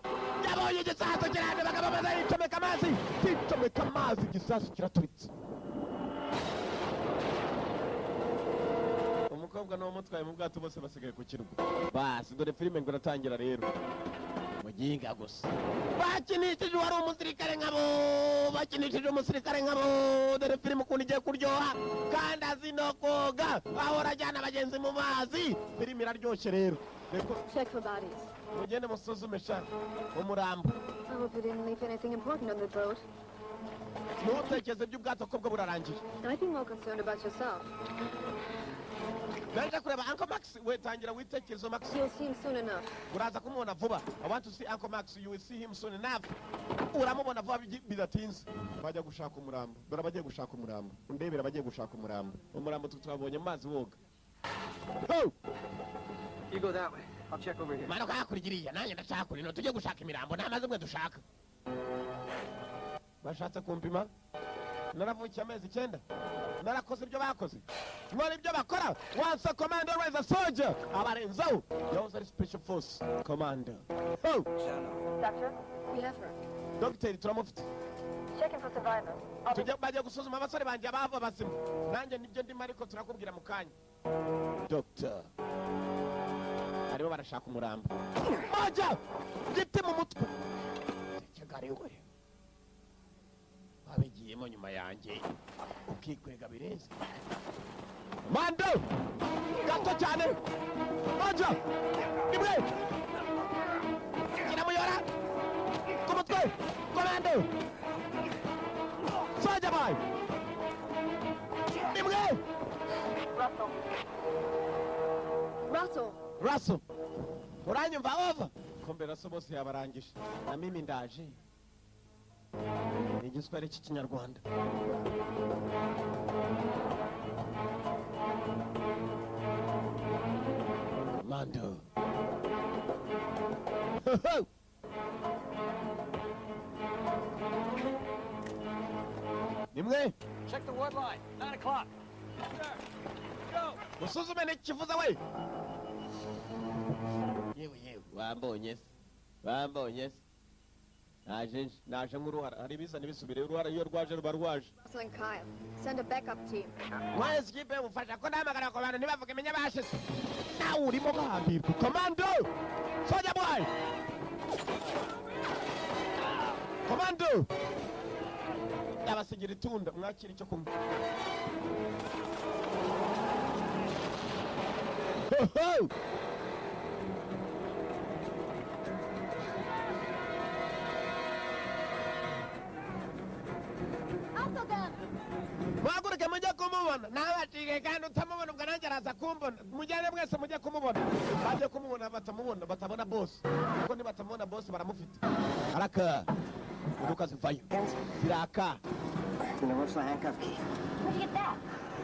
Yabonye igisasu kirande bagabo bazayicomeka amazi. Kicomeka amazi igisasu kiraturitse. Umukobwa n'uwamutwaye mu bwato bose basigaye ku kirwa. Basi dore filime ngo iratangira rero. Muginga gusa. Bakinishije wari umusirikare nkabo, bakinishije umusirikare nkabo. Dore filime ukuntu igiye kuryoha kandi azi no koga, ahora ajyana abagenzi mu mazi. Filime iraryoshye rero. Check for bodies. Mugende musuzume sha umurambo. I hope you didn't leave anything important on the boat. Ntutekereze iby'ubwato ko bwo burarangiye. I'd be more concerned about yourself. Naje kureba Uncle Max, we tangira witekerezo Max. You'll see him soon enough. Uraza kumubona vuba. I want to see Uncle Max, you will see him soon enough. Uramubona vuba bidatinze. Bajya gushaka umurambo. Dore abagiye gushaka umurambo. Undebera abagiye gushaka umurambo. Umurambo twabonye amazi woga. Ho! You go that way. I'll check over here. Manuka hakurya nanjye ndashaka kurino tujye gushaka imirambo nta mazi mwe dushaka. Bashatse kumpima. Naravukiye amezi 9. Narakoze ibyo bakoze. Nkora ibyo bakora. Once a commander always a soldier. Abarenzaho. Yahoze ari special force commander. Oh! Doctor? We have her. Doctor turamufite. Checking for survivors. Tujye bajya gusuzuma abasore banjye abava bazima. Nanjye nibyo ndimo ariko turakubwira mu kanya. Doctor. Arimo barashaka umurambo. Majya! Giti mu mutwe. Kigali we. Babigiyemo nyuma yanjye. Ukikwega birenze. Mando! Gato cyane! Majya! Nimwe! Kiramuyora! Ku mutwe! Komando! Soja boy! Nimwe! Russell. Russell! Russell! Uranyumva over? Kumbe Russell bose yabarangije. Na mimi ndaje. Ni igiswahili cy'ikinyarwanda. Mando. Nimwe. Check the wood line. 9 o'clock. Sir, go. Musuzume n'ikivuza we. Yewe yewe wambonye se. Wambonye se. Naje naje nk'uruhara, hari ibiza ntibisubire, uruhara iyo rwaje ruba rwaje. Russell and Kyle, send a backup team. Mwese ikipe mufasha ko ndahamagara ku bantu ntibavuge menya bashize. Nawe urimo guhambirwa. Commando! Soldier boy! Commando! Ndabasigira itunda, mwakira icyo kunywa. Ho ho! Muhaguruke mujye kumubona, ntabacike kandi utamubona ubwo nanjye araza kumbona. Mujyane mwese mujye kumubona, bajye kumubona batamubona, batabona boss, kuko nibatamubona boss baramufite. Araka imodoka zivayo ziraka. Universal handcuff key. Where'd you get that?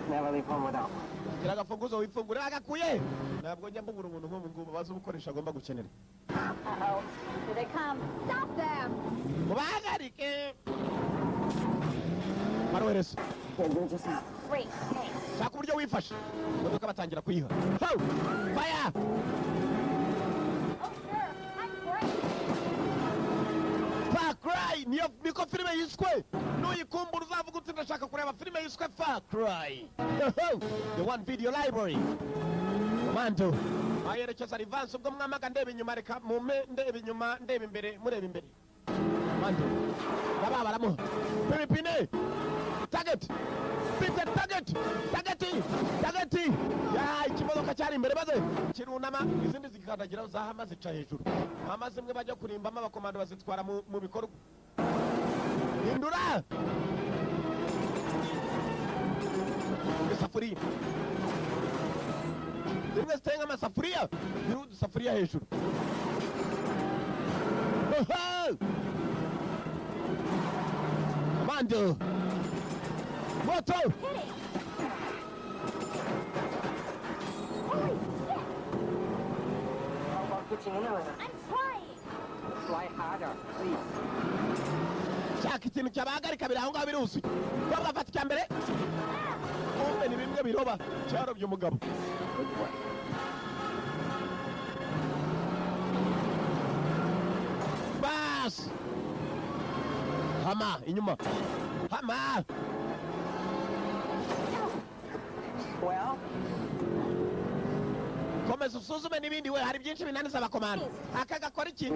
Never leave home without one. Gira agafunguzo wifungure agakuye. Ntabwo njya mbubura umuntu nk'ubu ngubu bazi ubukoresha agomba gukenera. Uh-oh. Here they come. Stop them! Mubahagarike. Barohereza. Can't do it yourself. Great, thanks. Shaka uburyo wifashe. Imodoka batangira kuyiha. Ho! Fire! Oh, sure. I'm great. Far Cry niyo niko filime yiswe. Nuyikumbura uzavuga uti ndashaka kureba filime yiswe Far Cry. The One Video Library. Commando ayerekeza rivanse ubwo mwamaga ndeba inyuma, reka mume ndeba inyuma, ndeba imbere, mureba imbere. Commando baba baramuha pimipine. Target, Peter, target, target, target. Ya ikimodoka cyari imbere maze kirunama, izindi zikandagiraho za hama zica hejuru. Hama zimwe bajya kurimbamo abakomando bazitwara mu bikorwa. Hindura isafuriya zimwe ziteye nk'amasafuriya, ziriho udusafuriya hejuru. Commando moto. Kidding. Holy shit! How about pitching in a little? I'm trying. Fly harder, please. Shaka ikintu cyabahagarika biri aho ngaho biruzuye. Ko bafata icya mbere, kumbe ni bimwe biroba cyarobye umugabo. Good boy. Basi hama inyuma hama. Well, Komeza usuzume n'ibindi we, hari byinshi binaniza abakomando. Aka gakora iki?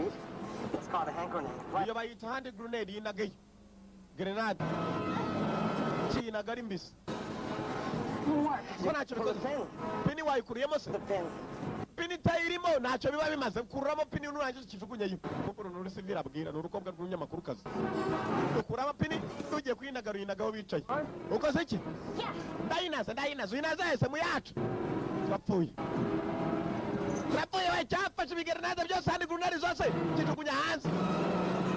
It's called a hand grenade. Right. Iyo bayita hand grenade, yinagayo grenade kiyinaga ari mbisi. Didn't work. Ko ntacyo Pull the bikoze. pin. Pini wayikuriyemo se? The pin. Pini itayirimo ntacyo biba bimaze. Kuramo pini nurangiza ukijugunyeyo. Kuko uru ni sivile abwira, ni urukobwa rw'umunyamakuru kazi. Ukuramo pini tugiye kuyinaga, uyinagaho bicaye. Ukoze iki? Yeah. Ndayinaza, ndayinaza, uyinaza yese mu yacu. Turapfuye, turapfuye we. Cyafashe ibigerenade byose, hand grenade zose, kijugunya hanze.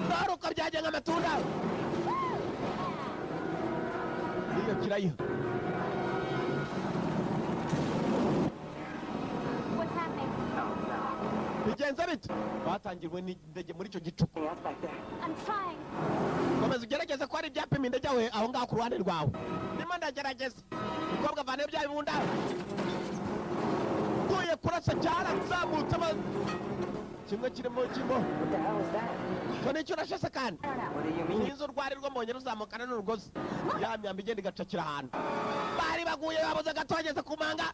Dore uko byagiye nk'amatunda. Iyo kirayiha. What's happening? Oh, no. Bigenze bite? Batangirwe n'indege muri icyo gicuku. Anything else back there? I'm trying. Komeza ugerageze ko hari ibyapima indege yawe aho ngaho ku ruhande rwawe. Ndimo ndagerageza. Umukobwa avana bya bibunda utuye kurasa, cyarazamutse kimwe kirimo kirimo. What the hell is that? Icyo ni icyo urashese kandi. I don't know. What do you mean? Nizo urwari rwo mbonye ruzamukana n'urugozi, ya myambi igenda igacakira ahantu bari baguye. Babuze gato bageze ku manga,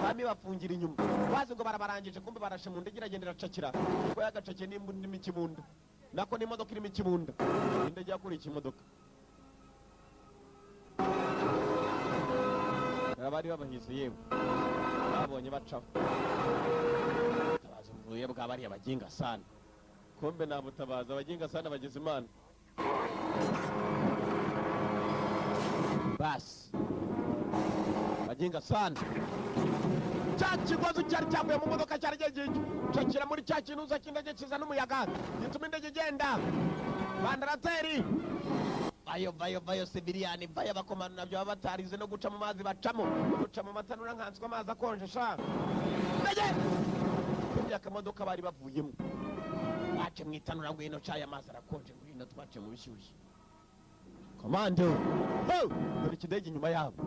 bami bafungira inyuma bazi ngo barabarangije, kumbe barashe mu ndege iragenda iracakira. Kuko yagacakiye n'irimo ikibunda, nako n'imodoka irimo ikibunda, indege yakuriye ikimodoka. Abari babahize yewe babonye bacaho butabazi buvuye bwa bariya baginga sana, kumbe nta butabazi, abaginga sana bagize Imana. Basi baginga sana, cya kigozi cyari cyavuye mu modoka cyari kigiye cakira muri cya kinuza cy'indege kizana umuyaga gituma indege igenda. Vandarateri vayo vayo vayo, siviliyani vayo. Abakomando nabyo baba batarize no guca mu mazi, bacamo guca mu matanura nkanswe amazi akonje sha. Ndege kurya akamodoka bari bavuyemo bace mu itanura, ngwino caye amazi arakonje, ngwino twace mu bishyushye. Komando ho, dore ikidege inyuma yabo.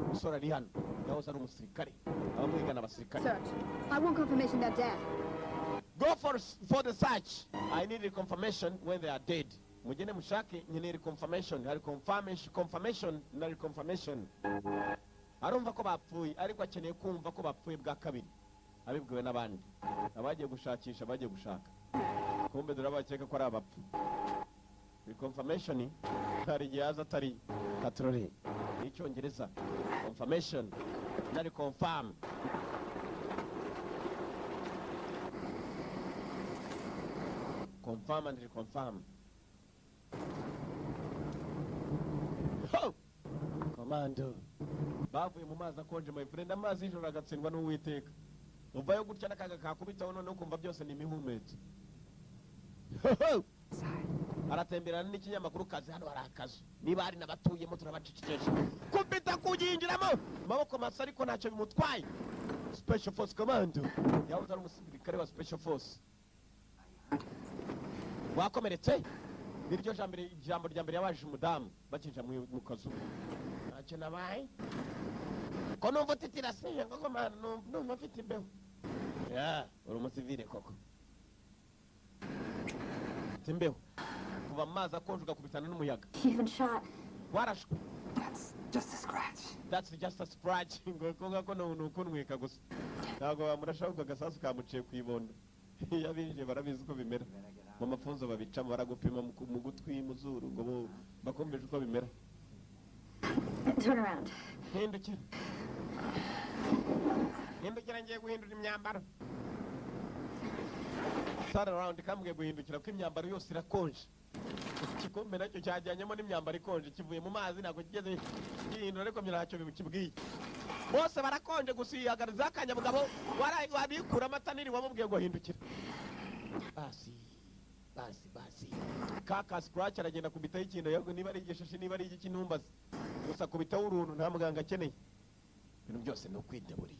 Umusore ari hano yahoze ari umusirikare, abamwigana abasirikare. Search. I want confirmation they're dead. Go for the search. I need the confirmation when they are dead. Mugende mushake, nkeneye confirmation. Hari confirmation, confirmation na reconfirmation. Arumva ko bapfuye, ariko akeneye kumva ko bapfuye bwa kabiri abibwiwe n'abandi. Abagiye gushakisha bagiye gushaka, kumbe dore abakeka ko ari abapfu. Reconfirmation hari igihe yaza atari katorore. N'icyongereza confirmation na reconfirm. Confirm and reconfirm. Ho! Commando bavuye mu mazi akonje, my friend. Amazi y'ijoro agatsindwa n'Uwiteka. Uvayo gutya n'akaga kakubitaho, noneho ukumva byose ni imihumetso. Ho, ho! Aratemberana n'ikinyamakuru kazi. Hano hari akazu, niba hari n'abatuyemo turabacecekesha. Kubita kuyinjiramo amaboko masa, ariko ntacyo bimutwaye. Special Force Commando, yahoze ari umusirikare wa Special Force. Wakomeretse? Niryo jambo rya mbere yabajije umudamu bakinjira mu kazu. Ntacyo nabaye. Ko numva utitira se? Ngo mana, numva mfite imbeho. Ya uri umusivile koko, mfite imbeho. Kuva mu mazi akonje ugakubitana n'umuyaga. You've been shot. Warashwe. That's just a scratch. That's just a scratch. Ngo ko ni ukunwika gusa, ntabwo bamurasha, ahubwo agasasu kamuciye ku ibondo. Iyo abinjiye barabizi uko bimera mu mafunzo, babicamo, baragupima mu gutwi, mu zuru, ngo bakumvishe uko bimera. Turn around. Hindukira, hindukira, ngiye guhindura imyambaro. Turn around, kambwiye guhindukira kuko imyambaro yose irakonje. Igikombe nacyo cyajyanyemo n'imyambaro ikonje, kivuye mu mazi, ntabwo kigeze gihindura, ariko ntacyo kibwiye. Bose barakonje, gusa yihagariza akanyabugabo wabikura amata niri wamubwiye ngo hindukira. Basi basi basi, kaka scratch aragenda kubitaho ikintu, yego, niba ari igishashi, niba ari igiki, ntumbaze, gusa kubitaho uruntu. Nta muganga akeneye, ibintu byose ni ukwideburiye.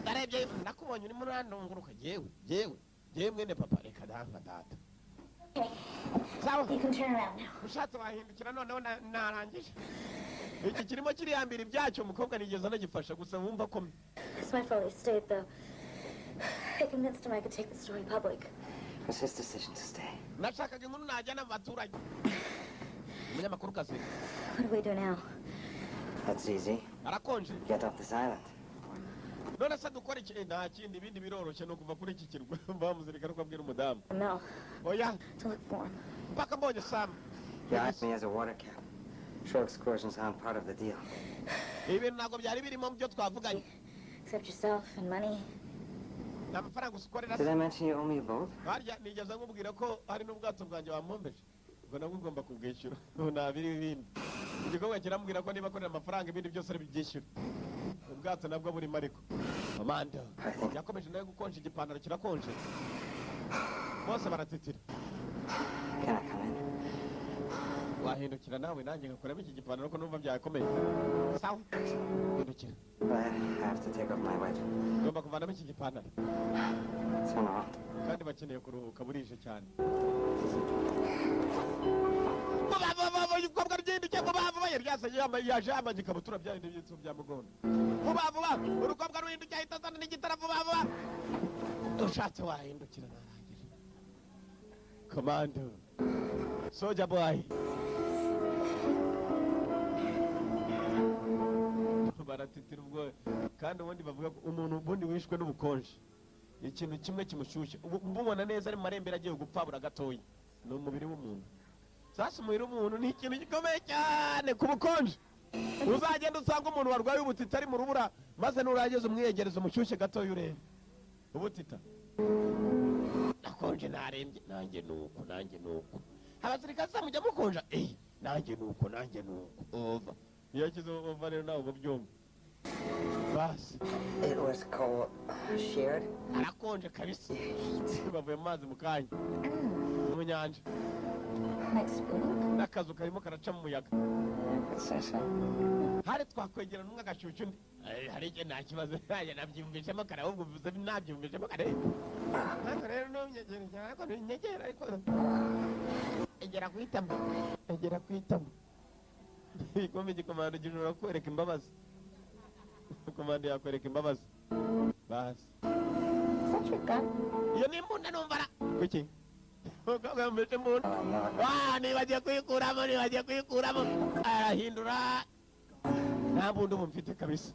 Ndarebye nakubonye urimo urandunguruka. Yewe yewe yewe, mwene papa, reka danka data. Sawa. You can turn around now. Ushatse wahindukira noneho, narangije. Iki kirimo kiriyambira ibyacyo, umukobwa nigeze anagifasha gusa wumva ko It's my fault he stayed, though. I convinced him I could take the story public. It was his decision to stay. Nashakaga inkuru najyana mu baturage. Umunyamakuru kazi. What do we do now? That's easy. Arakonje. Get off this island. None se dukora iki? Nta kindi, ibindi biroroshye, ni ukuva kuri iki kirwa. Bamuzirika ko abwira umudamu. Mel, Oya. to look for him. Mpaka mbonye Sam. You hired me as a water cap. Shore excursions aren't part of the deal. Ibintu ntabwo byari birimo mu byo twavuganye. Except yourself and money. Nta mafaranga gusa ukorera. Did I mention you owe me a boat? Harya nigeze nkubwira ko hari n'ubwato bwanjye wampombeje? Ubwo nabwo ugomba kubwishyura. Ubu nta biri ibindi. Igikorwa kiramubwira ko niba akorera amafaranga, ibindi byose ari byishyura, ubwato nabwo burimo. Ariko Amanda yakomeje nawe gukonja, igipantaro kirakonje, bose baratitira. Can I come in? Wahindukira nawe, nanjye ngakuramo iki gipantaro ko numva byakomeye? Sawa, hindukira. I have to take off my wet. Ugomba kuvanamo iki gipantaro. Turn around. Kandi bakeneye kuruhuka, burije cyane. Vuba vuba vuba, umukobwa rugindukiye vuba vuba, yari yasaye yambaye, yaje yambaye ikabutura, bya bindi byitso bya mugondo. Vuba vuba, urukobwa ruhindukiye, ahita azana n'igitara vuba vuba. Ushatse wahindukira, narangije. Commando soldier boy, baratitira ubwo. Kandi ubundi bavuga ko umuntu ubundi wishwe n'ubukonje, ikintu kimwe kimushyushye, ubu mubona neza ari mu marembera agiye gupfa bura gatoya, ni umubiri w'umuntu. Sasa umubiri w'umuntu ni ikintu gikomeye cyane ku bukonje. Uzagenda usanga umuntu warwaye ubutita ari mu rubura, maze nurangiza umwiyegereza, umushyushye gatoya, urebe ubutita. Nakonje, narembye, nanjye nuko, nanjye nuko. Abasirikare se mujya mukonja? Eh, nanjye nuko, nanjye nuko. Over. Iyo ashyize over rero, nawe uba ubyumva basi. It was called shared Arakonje kabisa, bavuye mu mazi mu kanya, mu nyanja. Like spooning? N'akazu karimo karaca mu muyaga. You could say so. Hari twakwegerana, umwe agashyushya undi. Hari igihe nta kibazo, nanjye nabyiyumvishemo kare, ahubwo uvuze nabyiyumvishemo kare. Ariko rero ntunyegere cyane, ariko ntunyegere, ariko egera ku itama, egera ku itama. Igikombe, igikomando gishobora kwereka imbabazi, ikomando yakwereka imbabazi basi. Is that your gun? Iyo ni imbunda numva ra kuki? Umukobwa yumvise imbunda. Wa, nibagiye kuyikuramo, nibagiye kuyikuramo. Arahindura, nta mbunda ubu mfite kabisa.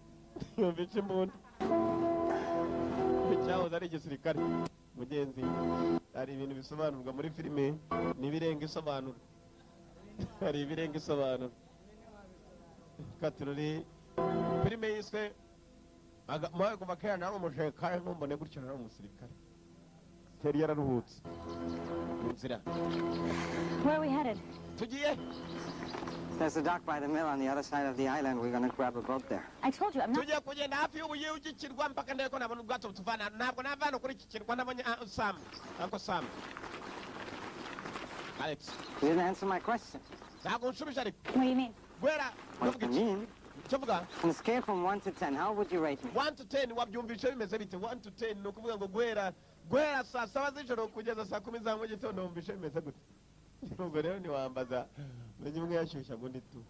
Yumvise imbunda. Icyahoze ari igisirikare, mugenzi. Hari ibintu bisobanurwa muri filime n'ibirenga isobanura, hari ibirenga isobanura. Katururi filime yiswe mawe. Kuva kera nari umusirikare, ntumbone gutyo, nari umusirikare. Yari yararuhutse mu nzira. Where are we headed? Tugiye There's a dock by the mill on the other side of the island. We're gonna grab a boat there. I told you, I'm not. Tugiye kugenda hafi y'ubuye y'ikirwa mpaka ndebe ko nabona ubwato butuvana. Ntabwo nava hano kuri iki kirwa nabonye, Sam, Uncle Sam, Alex. You didn't answer my question. Ntabwo nshubije ariko. What do you mean? Guhera What ndavuga do iki? you mean? Icyo mvuga. On a scale from 1 to 10, how would you rate me? 1 to 10, wabyumvishe bimeze bite? 1 to 10 ni ukuvuga ngo guhera saa 7 z'ijoro kugeza saa 10 za mu gitondo, wumvishe bimeze gute? Ubwo rero ntiwambaza, menye umwe yashyushyaga undi tu.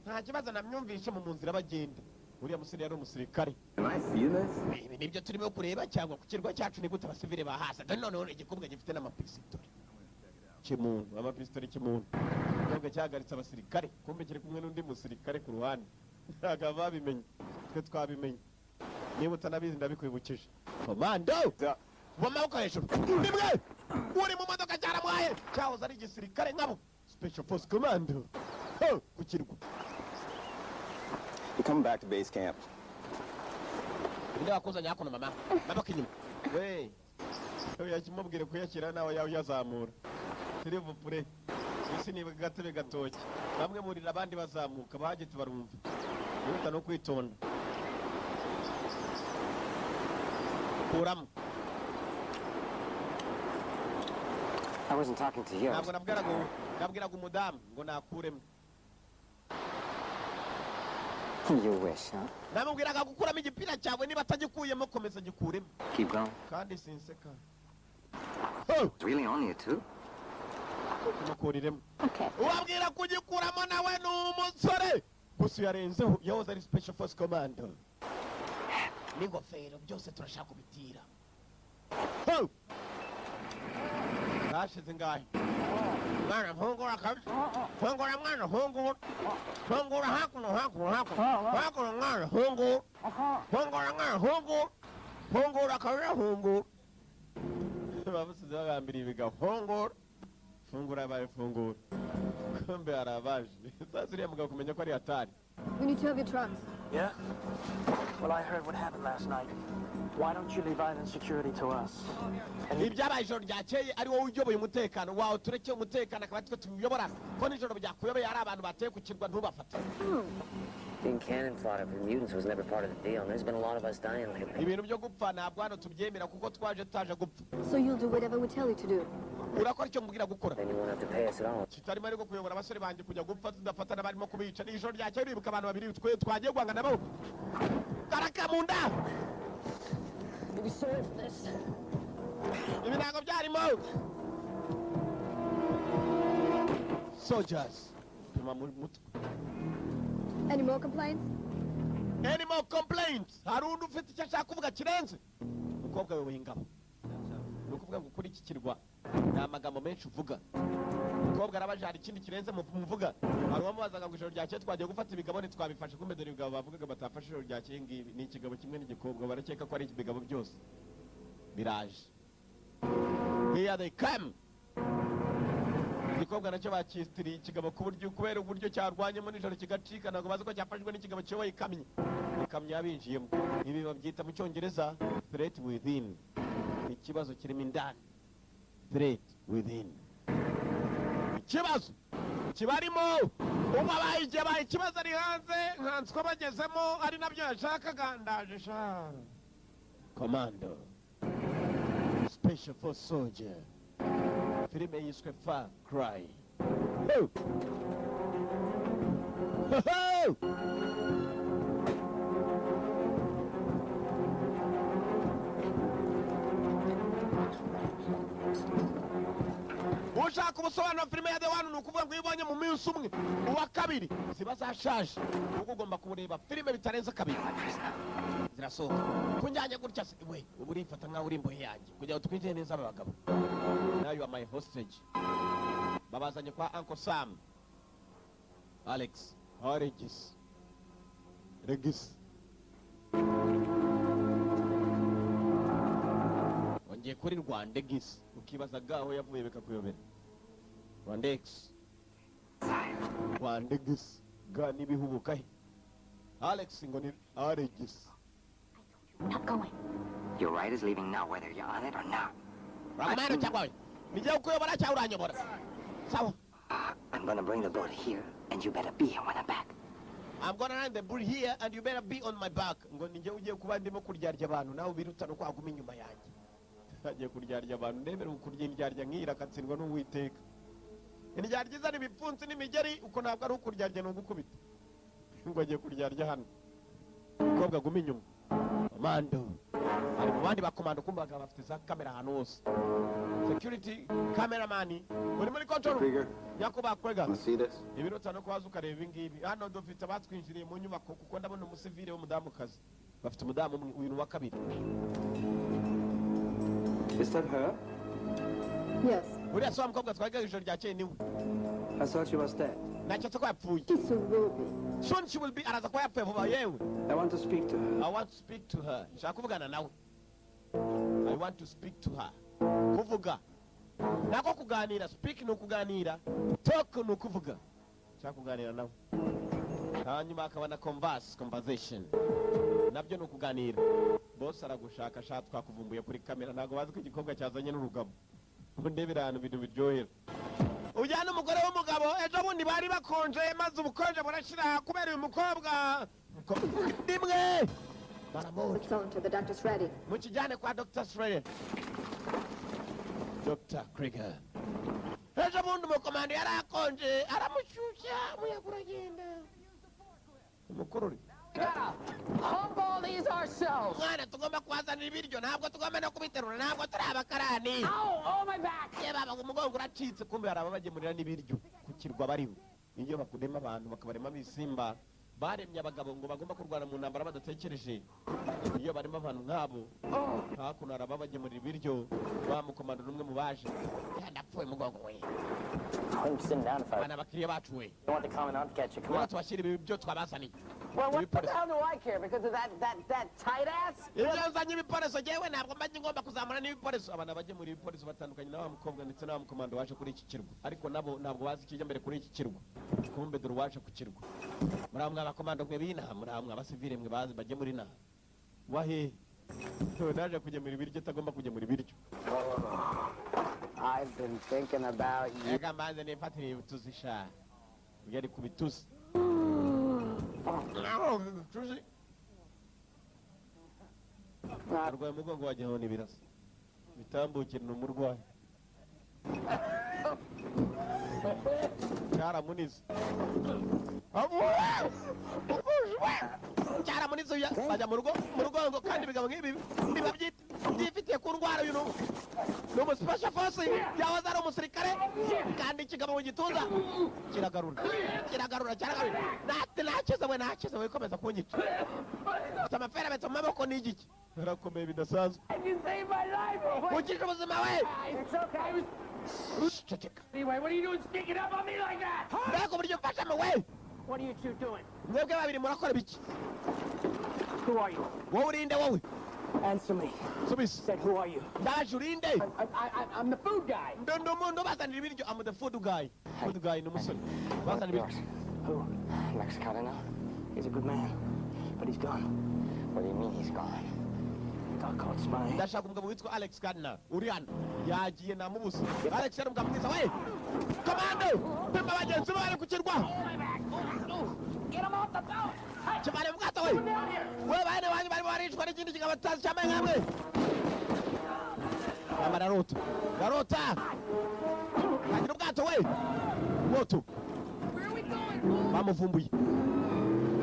Nta kibazo namyumvishe. Mu nzira bagenda, uriya musore yari umusirikare. Am I seeing this? Ibi nibyo turimo kureba cyangwa ku kirwa cyacu ni gute abasivile bahasa? Dore noneho igikobwa gifite n'amapisitoli kimuntu, amapisitoli kimuntu. Igikobwa cyahagaritse abasirikare, kumbe kiri kumwe n'undi musirikare ku ruhande. Ntabwo babimenye, twe twabimenye. Niba utanabizi ndabikwibukije. Komando mu maboko hejuru, rimwe uri mu modoka cyaramwaye. Cyahoze ari igisirikare nkabo, special force commando. Ho, ku kirwa. You coming back to base camp. Ninde wakuzanye hakuno? Mama, maboko inyuma we. Yakimubwire kuyashyira nawe yawe uyazamura sirivupure. Isi ni gatebe gatoki, bamwe burira abandi bazamuka, bahageze barumva wihuta no kwitonda. Kuramo. I wasn't talking to you. Ntabwo nabwiraga umudamu ngo nakuremo. You wish, huh? Namubwiraga gukuramo igipira cyawe. Niba atagikuyemo, komeza gikuremo. Keep going. Kandi sinseka. It's really on you, too. Kimukuriremo. Okay. Ubabwira kugikuramo nawe ni umusore gusa yarenzeho, yahoze ari special force commando n'ingofero byose turashaka kubitira. Ho! Hashize ingahe? Mwana, fungura kabisa, fungura mwana, fungura, fungura hakuno, hakuno, hakuno, hakuno, mwana, fungura, fungura mwana, fungura, fungura kabisa, fungura. Babusize bagambiriye ibigabo. Fungura, fungura, yabaye fungura. Kumbe harabaje sasa uriya mugabo kumenya ko ari hatari. We need two of your trucks. Yeah? Well, I heard what happened last night. Why don't you leave island security to us? And you Ibyabaye ijoro ryakeye, ari wowe uyoboye umutekano wawe, tureke umutekano akaba twe tuwuyobora, ko nijoro byakuyobeye hari abantu bateye ku kirwa ntubafate. Being cannon fodder for mutants was never part of the deal, and there's been a lot of us dying lately. Ibintu byo gupfa ntabwo hano tubyemera, kuko twaje tutaje gupfa. So you'll do whatever we tell you to do. Urakora icyo mubwira gukora. Then you won't have to pay us at all. Kitarimo ariko kuyobora abasore banjye kujya gupfa tudafata n'abarimo kubica. Ni ijoro ryakeye, uribuka abantu babiri twe twagiye guhangana nabo karaka mu nda. You'll be sorry for this. Ibi ntabwo byarimo. Soldiers, pima mu mutwe. Any more complaints? Any more complaints? Hari undi ufite icyo ashaka kuvuga kirenze? Umukobwa we w'ingabo, ni ukuvuga ngo kuri iki kirwa ni amagambo menshi uvuga. Umukobwa arabaje, hari ikindi kirenze muvuga? Hari uwamubazaga ngo ijoro ryakeye twagiye gufata ibigabo ntitwabifashe. Kumbe dore ibigabo bavugaga batafashe ijoro ryakeye ngibi, ni ikigabo kimwe n'igikobwa, barakeka ko ari ibigabo byose biraje. Here they come. Igikobwa nacyo bakisitiriye ikigabo ku buryo kubera uburyo cyarwanyemo nijoro kigacika, ntabwo bazi ko cyafashwe n'ikigabo kiyoboye ikamyo. Ikamyo yabinjiyemo. Ibi babyita mu Cyongereza threat within, ikibazo kirimo indani. Threat within, ikibazo kibarimo. Ubu abaye igihe abaye ikibazo ari hanze, nkanswe bagezemo ari nabyo yashakaga. Ndaje sha. Commando, special force soldier, filime yiswe Far Cry. Ho! Ho, ho! Ushaka ubusobanuro, filime ya The One, ni ukuvuga ngo iyo ubonye mu minsi umwe uwa kabiri ziba zashaje, kuko ugomba kureba filime bitarenze kabiri. Zirasohoka kunjyanye gutya se we, ubu urifata nkaho uri imbohe yanjye kugira ngo twinjire neza aba bagabo. Now you are my hostage. Babazanye kwa Uncle Sam. Alex Regis Regis wongeye kuri Rwandegis, ukibaza gaho yavuye bikakuyobera. Rwandex, Rwandegis ga nibihubuka he. Alex ngo ni Regis. I'm not going. Your ride is leaving now, whether you're on it or not. Uragumana cyangwa we nijye kukuyobora cyangwa uranyobora? Sawa. I'm gonna bring the boat here, and you better be here when I'm back. I'm gonna run the bull here and you better be on my back. Ngo ninjye ugiye kuba ndimo kuryarya abantu, nawe ubiruta no kwaguma inyuma yanjye. Agiye kuryarya abantu, ndemera kurya indyarya nk'ira akatsindwa n'Uwiteka. Indyarya izana ibipfunsi n'imigeri, uko ntabwo ari ukuryarya ni ugukubita. Ngo agiye kuryarya hano. Umukobwa aguma inyuma. Komando ari mu bandi bakomando, kumva bakaba bafite za kamera ahantu hose. Security cameraman uri muri control room. Nyakubahwa Krieger. Wanna see this? Ibirota no kubaza ukareba ibi ngibi. Hano dufite abatwinjiriye mu nyubako, kuko ndabona umusivile w'umudamukazi. Bafite umudamu umwe, uyu ni uwa kabiri. Is that her? Yes. Uriya si wa mukobwa twagiye ijoro ryakeye niwe. I thought she was dead. Naketse ko yapfuye. She soon will be. Soon she will be, araza kuba yapfuye vuba yewe. I want to speak to her. I want to speak to her. Nshaka kuvugana nawe. I want to speak to her. Kuvuga nako kuganira, speak ni ukuganira, talk ni ukuvuga. Nshaka kuganira nawe. Hanyuma hakaba na converse, conversation nabyo ni ukuganira. Boss aragushaka sha, twakuvumbuye kuri kamera, ntabwo bazi ko igikobwa cyazanye n'urugabo. Ndebera ahantu ibintu biryohera. Ujyana umugore w'umugabo, ejo bundi bari bakonje maze ubukonje burashira kubera uyu mukobwa rimwe baramubona. Let's on to the doctor's ready. Mukijyane kwa Dr. Schreier. Dr. Krieger. Ejo bundi umukomando yari akonje aramushyushya, umuyaga uragenda. Umukururi. Pump all these ourselves. Mwana, tugomba kuhazanira ibiryo, ntabwo tugomba no kubiterura, ntabwo turi abakarani. Ow! Oh, my back! Ye baba, umugongo uracitse. Kumbe hari ababagemurira n'ibiryo ku kirwa bariho. Iyo bakurema abantu bakabarema ibisimba, baremye abagabo ngo bagomba kurwana mu ntambara badatekereje. Iyo barimo abantu nk'abo hakuno hari ababagemurira ibiryo. Wa mukomando n'umwe mu baje. Ya, ndapfuye umugongo we. I'm sitting down if I Bana abakiriya bacu we. don't want the commandant to catch you. Come on. Ubona tubashyira ibi byo twabazaniye. Well, what the hell do I care? Because of that tight ass? Ibyo nzanye ibikoresho, jewe ntabwo mba ngomba kuzamura n'ibikoresho. Abantu abagemura ibikoresho batandukanye na wa mukobwa ndetse na wa mukomando waje kuri iki kirwa, ariko nabo ntabwo bazi ikijya mbere kuri iki kirwa. Kumbe dore uwaje ku kirwa. Muri abo abakomando mwe b'inaha, muri abo abasivile mwe bazi bagemura inaha wahe naje kugemura ibiryo atagomba kugemura ibiryo. I've been thinking about you. Reka mbanze nifatire ibituzi sha, ugere ku bituzi. Tuzi arwaye umugongo wagira ngo ni ibirasa bitambukire, ni umurwayi cyaramunize cyaramunize, bajya mu rugo mu rugongo. Kandi ibigabo nk'ibi biba byifitiye ku ndwara. Uyu ni umu special force, yahoze ari umusirikare, kandi ikigabo mu gituza kiragarura kiragarura cyaragarura. Nakize we, nakize we, komeza kunyica. Ufite amaferabetse mu maboko ni igiki, arakomeye bidasanzwe. You saved my life! Ukije ubuzima we. It's okay. Ceceka. Anyway, what are you doing sneaking up on me like that? Mbega uburyo mfashamo we! What are you two doing? Mwebwe babiri murakora biki? Who are you? Wowe urinde wowe? Answer me. Subiza. Said, who are you? Ndaje, urinde? I'm the food guy. Ndo umuntu ubazanira ibiryo. I'm the food guy. Food guy ni umusore bazanira ibiryo. Who? Max Cardinal? He's a good man, but he's gone. What do you mean he's gone? He got caught spying. Ndashaka umugabo witwa Alex Gardner uri hano, yagiye namubuze. Alex yari umugabo mwiza we. Komando pima bagenzi be bari ku kirwa. Get him off the boat! Hey, Kibare mu bwato we. down here! We bane wanyu barimo baricwa n'ikindi kigabo tutazi cyambaye nkamwe. Mama ararota, ararota agira ubwato we moto. Bamuvumbuye,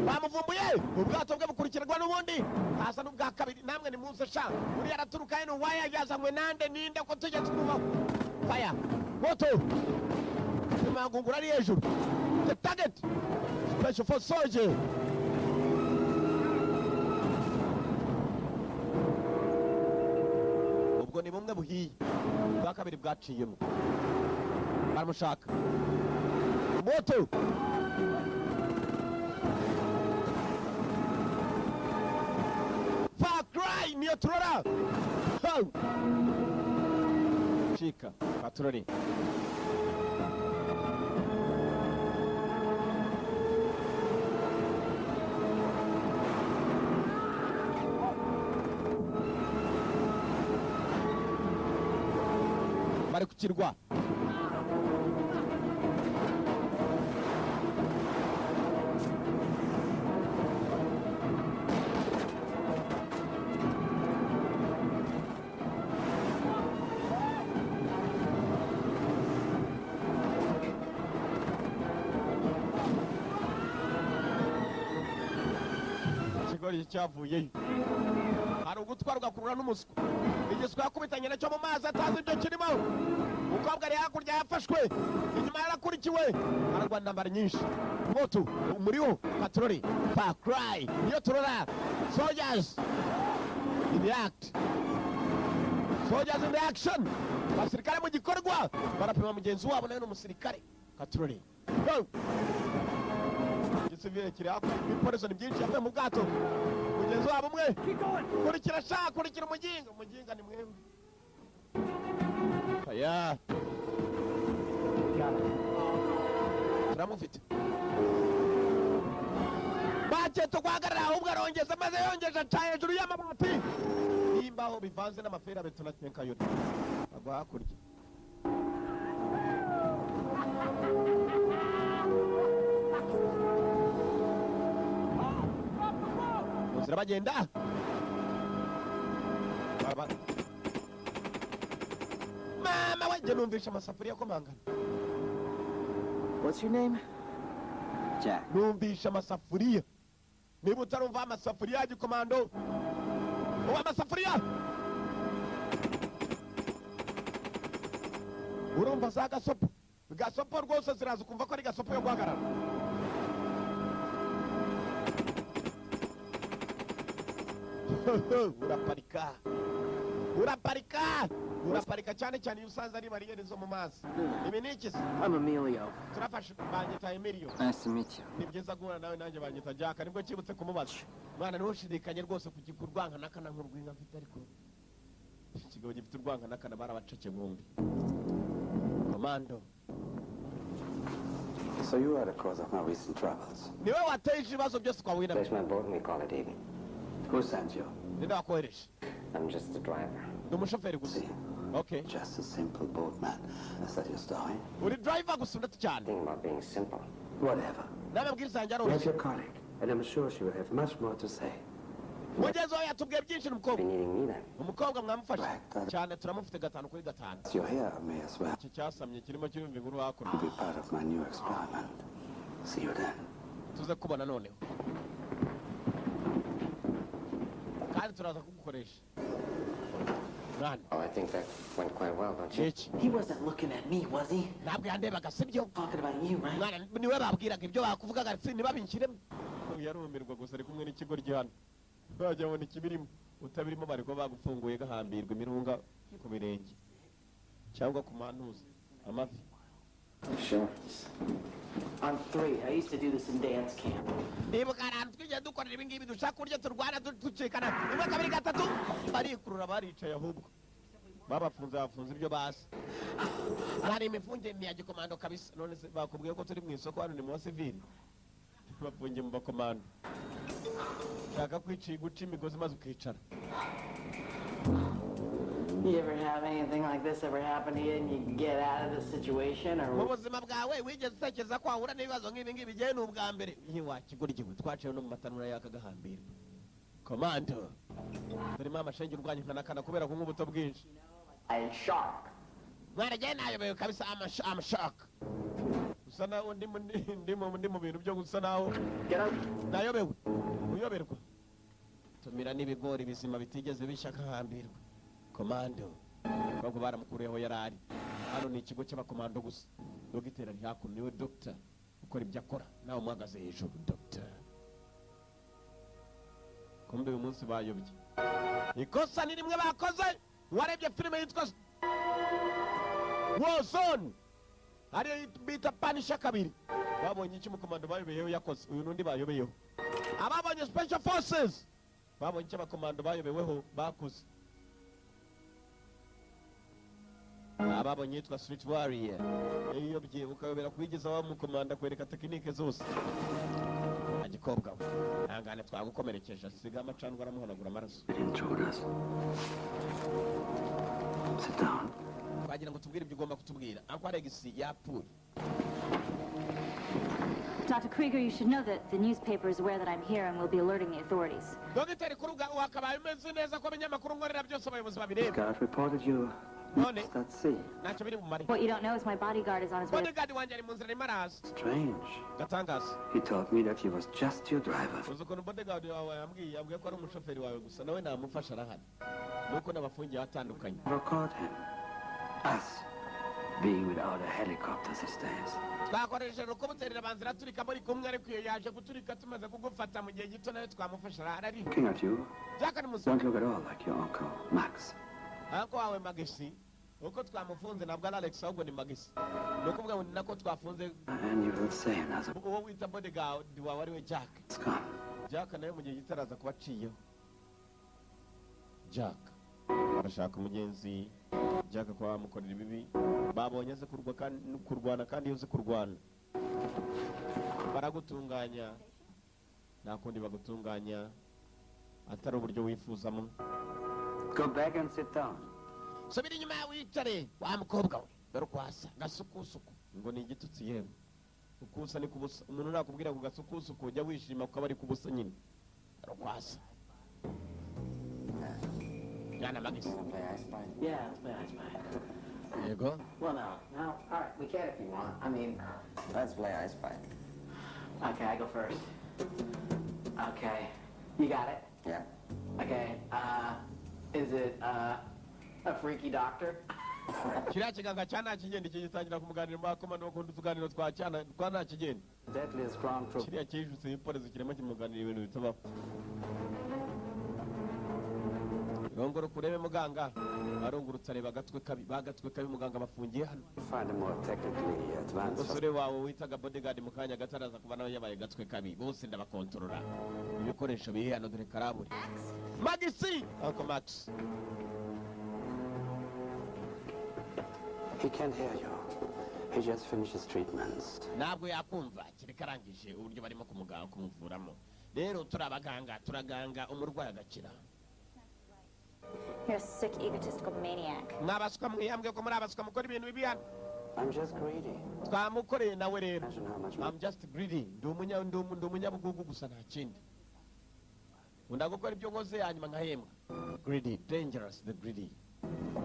bamuvumbuye. Ubwato bwe bukurikirwa n'ubundi haza n'ubwa kabiri. Namwe nimuze sha, uriya araturuka hino waya yazanywe nande ninde ko tujya twubaho faya moto imangungura ari hejuru. The target, special force soldier. Ubwo ni bumwe buhiye, bwa kabiri bwaciyemo. Baramushaka moto. Far Cry niyo turora. Ho! Cika patroli. Bari ku kirwa. Ikigori cyavuyeyo. Hari ugutwarwa kurura n'umuswa. Igiswa yakubitanye nacyo mu mazi atazi ibyo kirimo. Umukobwa ari hakurya yafashwe, inyuma yarakurikiwe, ararwana intambara nyinshi. Moto umuriho patroli. Far Cry niyo turora. Soldiers in the act, soldiers in the action. Abasirikare mu gikorwa barapima mugenzi wabo, nawe ni umusirikare. Patroli. Go! Igisivile kiri hakurya, ibikoresho ni byinshi, yavuye mu bwato. Mugenzi wabo umwe, kurikira sha, kurikira umuginga. Umuginga ni mwebwe. Aya turamufite. Baketse guhagarara, ahubwo arongeza, maze yongeje aca hejuru y'amabati n'imbaho bivanze n'amafera beto na kenkayori, agwa hakurya. Mu nzira bagenda. Mama we, njye numvisha amasafuriya akomangana. What's your name? Jack. Numvisha amasafuriya. Niba utarumva amasafuriya ya gikomando, uba amasafuriya urumva za gasopo. Gasopo rwose ziraza ukumva ko ari gasopo yo guhagarara. Uraparika, uraparika, uraparika, cyane cyane iyo usanze ari bariyeri zo mu mazi. Ibi ni iki se? I'm Emilio. Turafashe, banyita Emilio. Nice to meet you. Ni byiza guhura nawe, nanjye banyita Jack. Nibwo cyibutse kumubaza. Mwana, ntushidikanye rwose ku rwankanakana nk'urw'inka mfite, ariko ikigabo gifite urwankanakana barabacece bombi. Komando. So you are the cause of my recent troubles. Niwe wateje ibibazo byose twahuye nabyo. Place my boat and we call it even. Who sent you? Ninde wakohereje? I'm just the driver. Ndi umushoferi gusa. See, Okay. just a simple boatman. Is that your story? Uri driver gusa ndetse cyane. Think about being simple. Whatever. N'amabwiriza yanjye Where's aroroshye. your colleague? And I'm sure she will have much more to say. Mugenzi wawe yatubwiye byinshi, ni Be umukobwa. needing me then. Umukobwa mwamufashe Right. cyane, turamufite gatanu kuri gatanu. You're here, may as well Iki cyasamye kirimo kirumva inkuru hakurya. be part of my new experiment. See you then. Tuze kubona noneho, kandi turaza kugukoresha mwana. Oh, I think that went quite well, don't you? Iki He wasn't looking at me, was he? ntabwo yandebaga, sibyo? Talking about you, right? Mwana, niwe babwiraga ibyo bakuvugaga, si ntibabinshyiremo. Yarumirwa gusa, ari kumwe n'ikigo hano, bajya babona ikibirimo utabirimo, bari kuba bagufunguye gahambirwa imirunga ku birenge cyangwa ku mantuza amavi. Sure. On three. I used to do this in dance camp. Nibuka ahantu twigiye dukorera ibi ngibi, dushaka uburyo turwana ducikana. Rimwe, kabiri, gatatu, barikurura, baricaye. Ahubwo babafunze, bafunze ibyo bazi. Hari imifungire ni ya gikomando kabisa. None se bakubwiye ko turi mu isoko? Hano ni mu basivili, bafungiye mu bakomando. Shaka kwiciye guca imigozi maze ukicara. You ever have anything like this ever happen to you and you get out of the situation Mu or buzima bwawe wigeze utekereza ko wahura n'ibibazo nk'ibi ngibi? Igihe ni ubwa mbere. Iyo wakigoryiwe twaciye no mu matanura yaka gahambirwa. Komando turimo amashenge urwanya nkanakana kubera kunywa ubuto bwinshi. I shark. Mwaragiye nayobewe kabisa. Amashaka usa naho ndi mu bintu byo gusa naho Get up. nayobewe. Uyoberwa tumira n'ibigori bizima bitigeze bishya akahambirwa. Komando ahubwo baramukuriyeho yari ari hano. Ni ikigo cy'abakomando gusa. Dogiteri ari hakuno, niwe dogita ukora ibyo akora, nawe umuhagaze hejuru dogita. Kumbe uyu munsi bayobye, ikosa ni rimwe bakoze. Warebye filime yitwa War Zone, ariyo bita Punisher 2, babonye icyo umukomando bayobeyeho yakoze. Uyu n'undi bayobeyeho. Ababonye Special Forces babonye icyo abakomando bayobeweho bakoze. Ababonye yitwa Street Warrior, iyo ukayobera kubigeza wa mukomanda kwereka tekinike zose. Agikobwa we, ihangane twagukomerekeje. Asiga amacandwe aramuhanagura amaraso. Intruders. Sit down. Twagira ngo tubwire ibyo ugomba kutubwira. Uncle Alex yapfuye. Dr. Krieger, you should know that the newspaper is aware that I'm here and will be alerting the authorities. Dogiteri Kuruga, wakabaye umeze neza ko abanyamakuru nkorera byose abayobozi babireba. God reported you None lost at sea. ntacyo biri bumare. What you don't know is my bodyguard is on his way. Bodyguard wanjye ari mu nzira, arimo araza. Strange. Gatangaza. He told me that he was just your driver. Uzi ukuntu bodyguard wawe yambwiye ko ari umushoferi wawe gusa, nawe namufasha arahari, nuko n'abafungiye atandukanye. Never caught him. Us being without a helicopter these days. Twakoresheje urukubuterera abanza iraturika muri kumwe, ariko iyo yaje guturika tumaze kugufata mu gihe gito, nawe twamufasha arahari. Looking at you, Jack ni muzima. don't look at all like your uncle, Max. Uncle wawe Magisi, uko twamufunze ntabwo ari Alex ahubwo ni Magisi, ni ukuvuga ngo ni nako twafunze. And you will say another uwo wita bodyguard wawe ari we Jack. It's gone. Jack nawe mu gihe gito araza kuba aciyeho. Jack arashaka umugenzi Jack kuba bamukorera ibibi, babonye azi kurwana, kandi iyo uzi kurwana baragutunganya, nta kundi bagutunganya atari uburyo wifuzamo. Go back and sit down. Subira inyuma yawe wicare wa mukobwa we, dore uko asa gasukusuku, ngo ni igitutsi yewe. Ukusa ni kubusa, umuntu nakubwira ngo gasukusuku ujya wishima kuko aba ari kubusa nyine. Dore uko asa. Yana Magisi. Play I Spy? Yeah, let's play I Spy. Yego. Well, no, no. All right, we can if you want. I mean, let's play I Spy. Okay, I go first. Okay. You got it? Yeah. Okay, is it, a freaky doctor? Kiriya kiganga cya nta kigenda, iki gitangira kumuganira mu bakomando bakunda utuganiro twa cyana twa nta kigenda. Deadliest ground troop. Kiriya cyijutse ipolisi kirimo kimuganira ibintu bitabaho. Rongora kurebe muganga arungurutse areba agatwe kabi, bagatwe kabi muganga bafungiye hano. Find a more technically advanced. Umusore wawe witaga bodyguard mu kanya gato araza kuba nawe yabaye gatwe kabi, bose ndabakontorora. Ibikoresho biri hano dore karaburi. Magisi, Uncle Max. He can't hear you. He just finished his treatments. Ntabwo yakumva kereka arangije uburyo barimo kumuganga kumuvuramo. Rero turi abaganga, turaganga umurwayi agakira. You're a sick, egotistical maniac. Mwabasuka mwiyambwe ko muri abasuka mukora ibintu bibi hano. I'm just greedy. Twamukoreye nawe rero. Imagine how much I'm just greedy. Ndi umunyabugugu gusa nta kindi. Nkunda gukora ibyo nkoze hanyuma nkahembwa. Greedy, dangerous the greedy.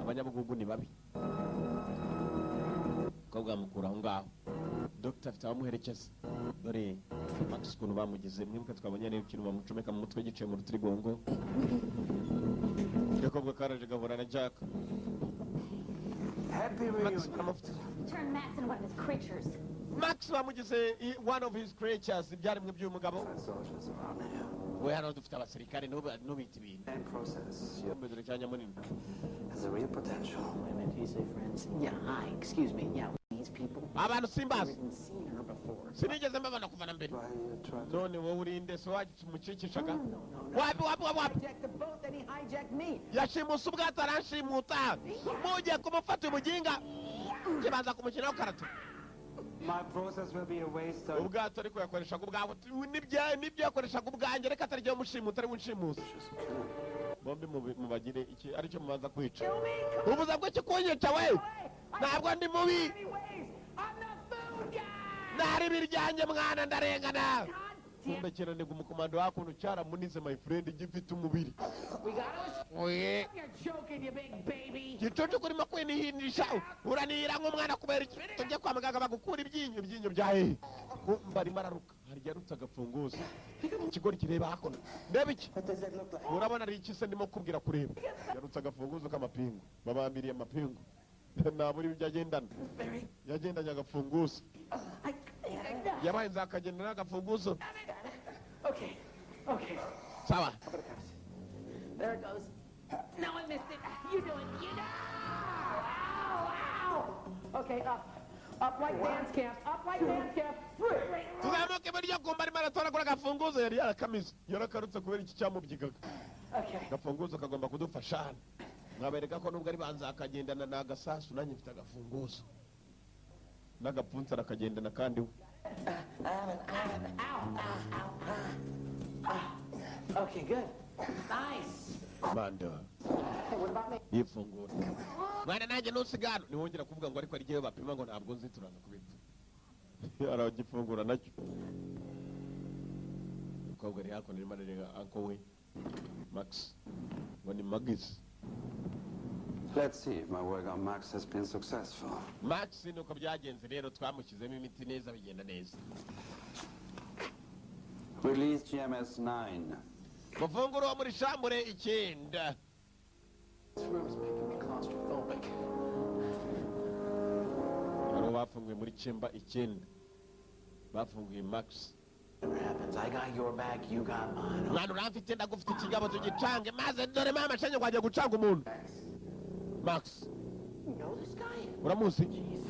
Abanyabugugu ni babi. Umukobwa mukura aho ngaho. Dr. afite abamuherekeza. Dore Max ukuntu bamugize, mwibuka twabonye rero ikintu bamucomeka mu mutwe giciye mu rutirigongo. Gakobwa karaje gahura na Jack. Happy Max reunion. baramufite. Turn Max into one of his creatures. Max bamugize one of his creatures, ibyaremwe by'uyu mugabo. Soldiers around here. We hano dufite abasirikare ntubite ibintu. Same process. You Kumbe dore cyanya munini. has a real potential. Wait a minute, did you say friends? Yeah, hi, excuse me. Yeah, these people. Abantu Never simbazi. even seen her before. Sinigeze mbabona kuva na mbere. Why you try to None wowe urinde se wamucikishaga? No, no, no. Wapi wapi wapi wapi? Hijacked the boat, then he hijacked me. Yashimuse ubwato aranshimuta. Mugiye kumufata umuginga. Kibanza kumushyiraho karato. My process will be a waste of Ubwato ariko yakoreshaga ubwawe nibyo yakoreshaga ubwanjye, reka atari jyewe umushimuta ari we unshimusa. just kill him. Bombi mubagire iki aricyo mubanza kwica. Ubuza bwo kikunyica we. Ntabwo ndi mubi. Anyways, I'm the food guy! Nari biryanjye mwana ndarengana. Kumbe kiranirwa umukomando wakuntu cyaramunize my friend, gifite umubiri. We got us. Oye. You're joking, you big baby. Gicucu kurimo kwinihinisha uranira nk'umwana kubera iki? Tujye kwa muganga bagukura ibyinyo, ibyinyo bya hehe? Kumva arimo araruka, hari yarutse agafunguzo. Ikigori kireba hakuno. Ndeba iki? What does that look like? Urabona ari iki se ndimo kubwira kureba? Yarutse agafunguzo k'amapingu. Babambiriye amapingu. Ntabura ibyo agendana. Yagendanye agafunguzo. Yabaye nzakagenda n'agafunguzo. Okay, okay. Sawa. There it goes. No, I missed it. You do it. You do it. Ow, ow. Okay, up. Up like dance camp. Up like dance camp. 3. Tuzamuke iburyo kumba arimo aratoragura agafunguzo yari yarakamize yarakarutse kubera iki cyamubyigaga. Okay. Agafunguzo kagomba kudufasha hano. Nkabereka ko nubwo ari banza akagendana ni agasasu nanjye mfite agafunguzo n'agapfunsi arakagendana kandi we. Okay, good. Nice. Manda Hey, what about me? Yifungura mwana nanjye ntusigano ntiwongera kuvuga ngo ariko arigihe bapima ngo ntabwo nzi turaza kubipfa aragifungura nacyo. Umukobwa ari hakuno arimo arareba uncle we Max ngo ni Magis. Let's see if my work on Max has been successful. Max nuko byagenze rero twamushyizemo imiti neza bigenda neza. Release GMS 9. Mufunguro wo muri shambure 9. This room is making me claustrophobic. Hano bafunguye muri chamber 9. Bafunguye Max. Whatever happens, I got your back, you got mine. Mwana uramfite ndagufite ikigabo tugicange maze dore mama shanye ngo ajye gucanga umuntu. Max. You know this guy? Uramuzi? Jeez,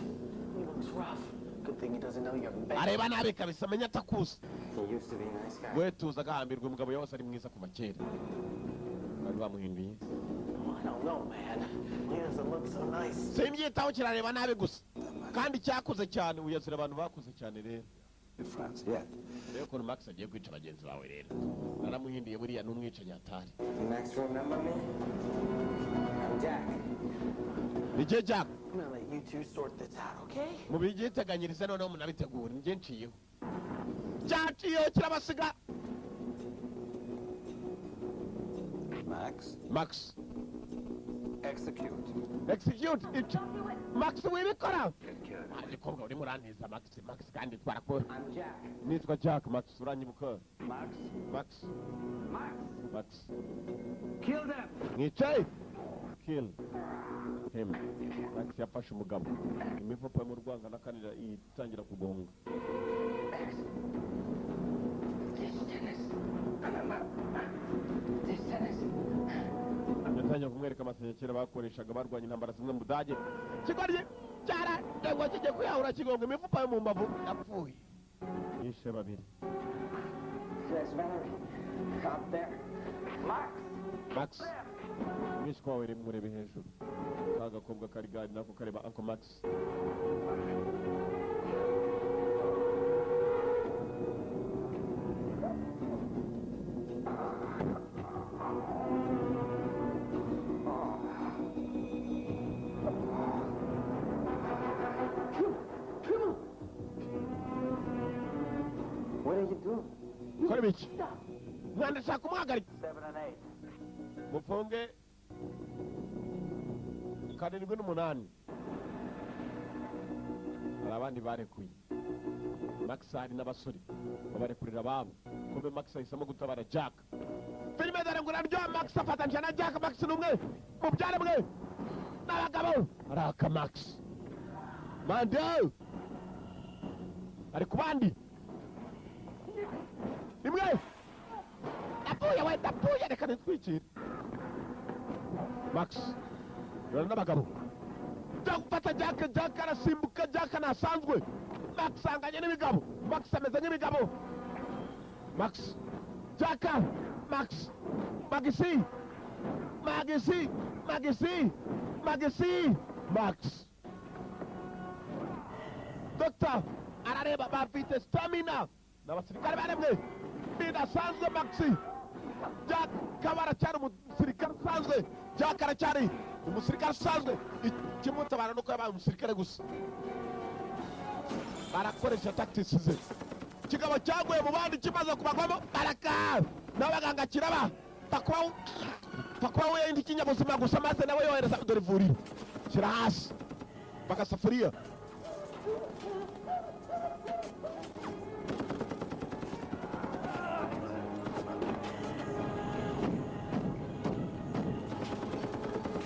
he looks rough. Good thing he doesn't know you're bad. Areba nabi kabisa amenya atakuzi. He used to be a nice guy. We tuza agahambirwa umugabo yose ari mwiza kuva kera. Bari bamuhinduye. Oh, I don't know, man. He doesn't look so nice. Simbyitaho kirareba nabi gusa. Kandi cyakuze cyane uyazira abantu bakuze cyane rero. France yet. Rero ukuntu Max agiye kwica bagenzi bawe rero. Naramuhinduye buriya n'umwicanyi atari. Max, remember me? I'm Jack. Ni Jack. I'm gonna let you two sort this out, okay? Mubyiteganyirize noneho munabitegure njye nciyeho. Cyaciyeho kirabasiga. Max. Max. Execute. Execute it. Max wibikora. Agikobwa uri murantiza Max Max kandi twarakora. I'm Jack. Nitwa Jack Max uranyibuka. Max. Max. Max. Max. Kill them. Mwicaye. Kill him. Max yafashe umugabo. Imifupa yo mu rwanga nakanira itangira kugonga. Max. This tennis. This tennis. Yatangiye kumwereka amategeko bakoreshaga barwanya intambara zimwe mu Budage. Kigoryi cyarandengwa kijye kwiyahura kigonga imifupa yo mu mbavu yapfuye. Yishe babiri. There's Valerie. Up there. Max. Max. Mwishwa wawe rimwe urebe hejuru. Ka gakobwa kari gari nako kareba Uncle Max. What are you doing? Kora ibiki? Mwana ashaka kumuhagarika. 7 and 8. Mufunge 7 n'8. Hari abandi barekuye. Max ari n'abasore babarekurira ababo. Kumbe Max ahisemo gutabara Jack. Filime dore ngo iraryoha Max afatanyije na Jack. Max ni umwe mu byaremwe n'abagabo. Araka Max. Mando ari ku bandi. Rimwe. Ndapfuye we ndapfuye reka nitwikire. Max yora n'abagabo. Gufata Jack, Jack arasimbuka, Jack ntasanzwe. Max anganye n'ibigabo. Max ameze nk'ibigabo. Max Jack Max Magisi Magisi Magisi Magisi Max. Doctor arareba bafite stamina n'abasirikare baremwe bidasanzwe. Max Jack kaba aracyari umusirikare usanzwe. Jack aracyari umusirikare usanzwe. Ikimutabara nuko yabaye umusirikare gusa. Barakoresha tactics ze. Kigabo cyaguye mu bandi kimaze kubagwamo baraka n'abaganga kiraba pakuba we ikinyabuzima gusa maze nawe yohereza dore ivuriro shyira hasi bagasafuriya.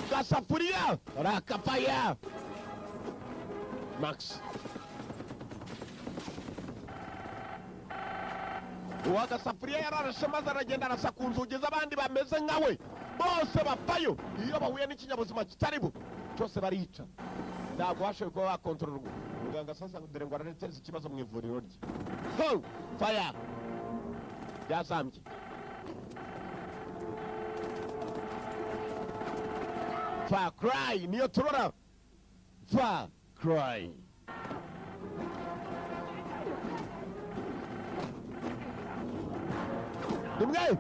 Gasafuriya rakafaya Max. Uwa gasafuriya yararashe maze aragenda arasa ku nzugi z'abandi bameze nkawe. Bose bapfayo iyo bahuye n'ikinyabuzima kitari bo cyose barica. Ntabwo bashoboye kuba bakontororwa. Muganga sasa dore ngo arateza ikibazo mu ivuriro rye. Ho! Fire! Byazambye. Far Cry niyo turora. Far Cry. Nimwe!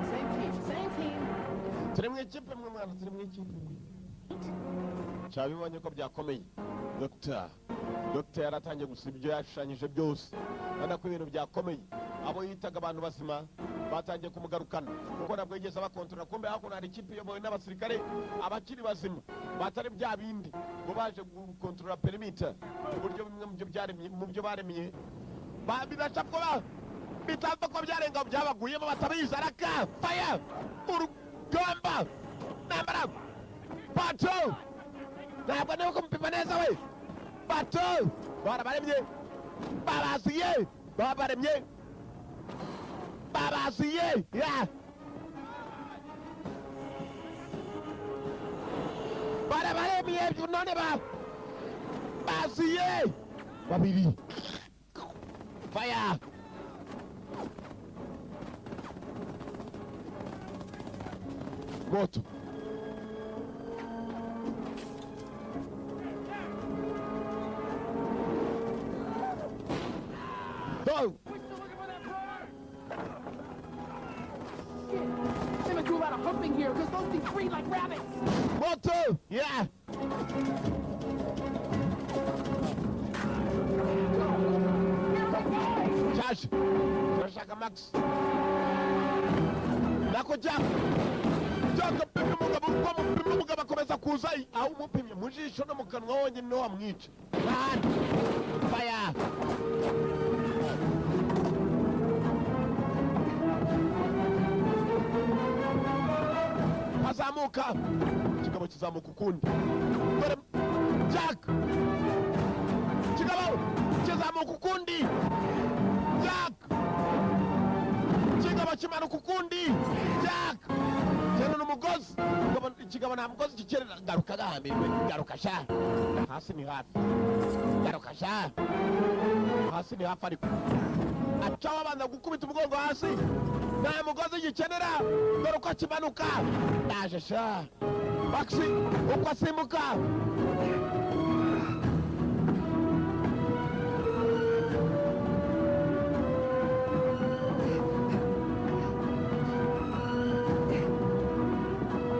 Same team, same team. Turi mu ikipe mwe mwana, turi mu ikipe mwe. Cyabibonye ko byakomeye. Dr. yaratangiye gusiba ibyo yashushanyije byose. Urabona ko ibintu byakomeye. Abo yitaga abantu bazima batangiye kumugarukana kuko ntabwo yigeze abakontorora. Kumbe hakuno hari ikipe iyobowe n'abasirikare abakiri bazima batari bya bindi ngo baje gukontorora perimeter, uburyo bimwe mu byo byaremye mu byo baremye bibaca kuba bitapfa ko byarenga byabaguyemo batabizi. Araka fire urugamba nambara bato ntabwo niba kumupima neza we bato barabaremye babaziye babaremye babaziye ya barabaremye none baziye babiri fire moto go. We still looking for that brother? Shit. They must do a lot of humping here, because those things breed like rabbits. Moto yeah. Josh, turashaka Max nako Jack. Jack apimye umugabo, uko amupimye umugabo akomeza kuza aho umupimye mu jisho no mu kanwa wonyine niho wamwica. N'ahandi fire azamuka ikigabo kizamuka ukundi. Dore Jack ikigabo kizamuka ukundi. Jack ikigabo kimanuka ukundi. Jack cyane n'umugozi. Ikigabo nta mugozi gikerera. Garuka gahambirwe, garuka sha hasi ni hafi, garuka sha hasi ni hafi. Ariko acaho abanza gukubita umugongo hasi, nta mugozi gikenera. Dore uko kimanuka ndaje sha Maxi uko asimbuka.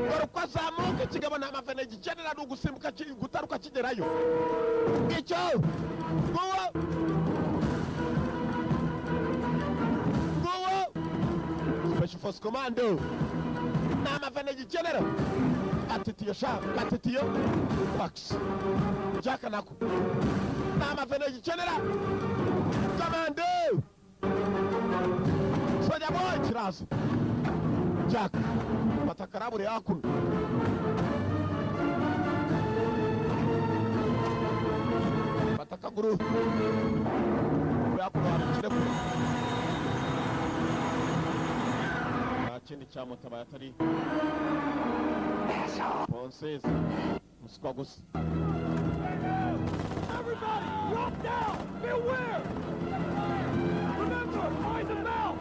Dore uko azamuka ikigabo nta mavene gikenera, ni ugusimbuka gutaruka kigerayo. Icyo nguwo nguwo Special Force Commando nta mavene gikenera. Atitiyo sha atitiyo Max Jack nako nta mavene gikenera. Commando Soja boy kiraza. Jack fata karabure hakuno. Fata akaguru hakuno harakire kure. Nta kindi cyamutabaye atari Ponsezi muswa gusa. Everybody, drop down! Beware! Remember, eyes and mouth!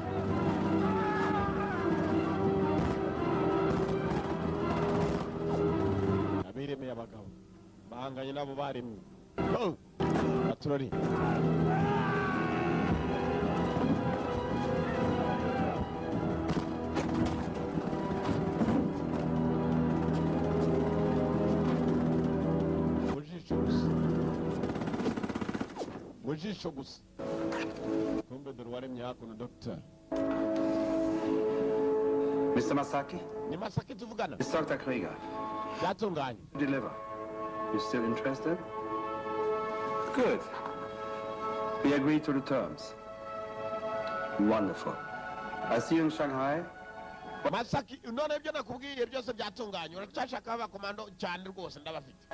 Abiremeye abagabo bahanganye nabo baremye. Go! Baturori. Mu jisho gusa. Mu jisho gusa. Kumbe dore uwaremye hakuno Dr. Mr. Masaki? Ni Masaki tuvugana. It's Dr. Krieger. Byatunganye. Deliver. You still interested? Good. We agree to the terms. Wonderful. I see you in Shanghai. Masaki, none ibyo nakubwiye byose byatunganye. Uracyashaka abakomando cyane rwose ndabafite.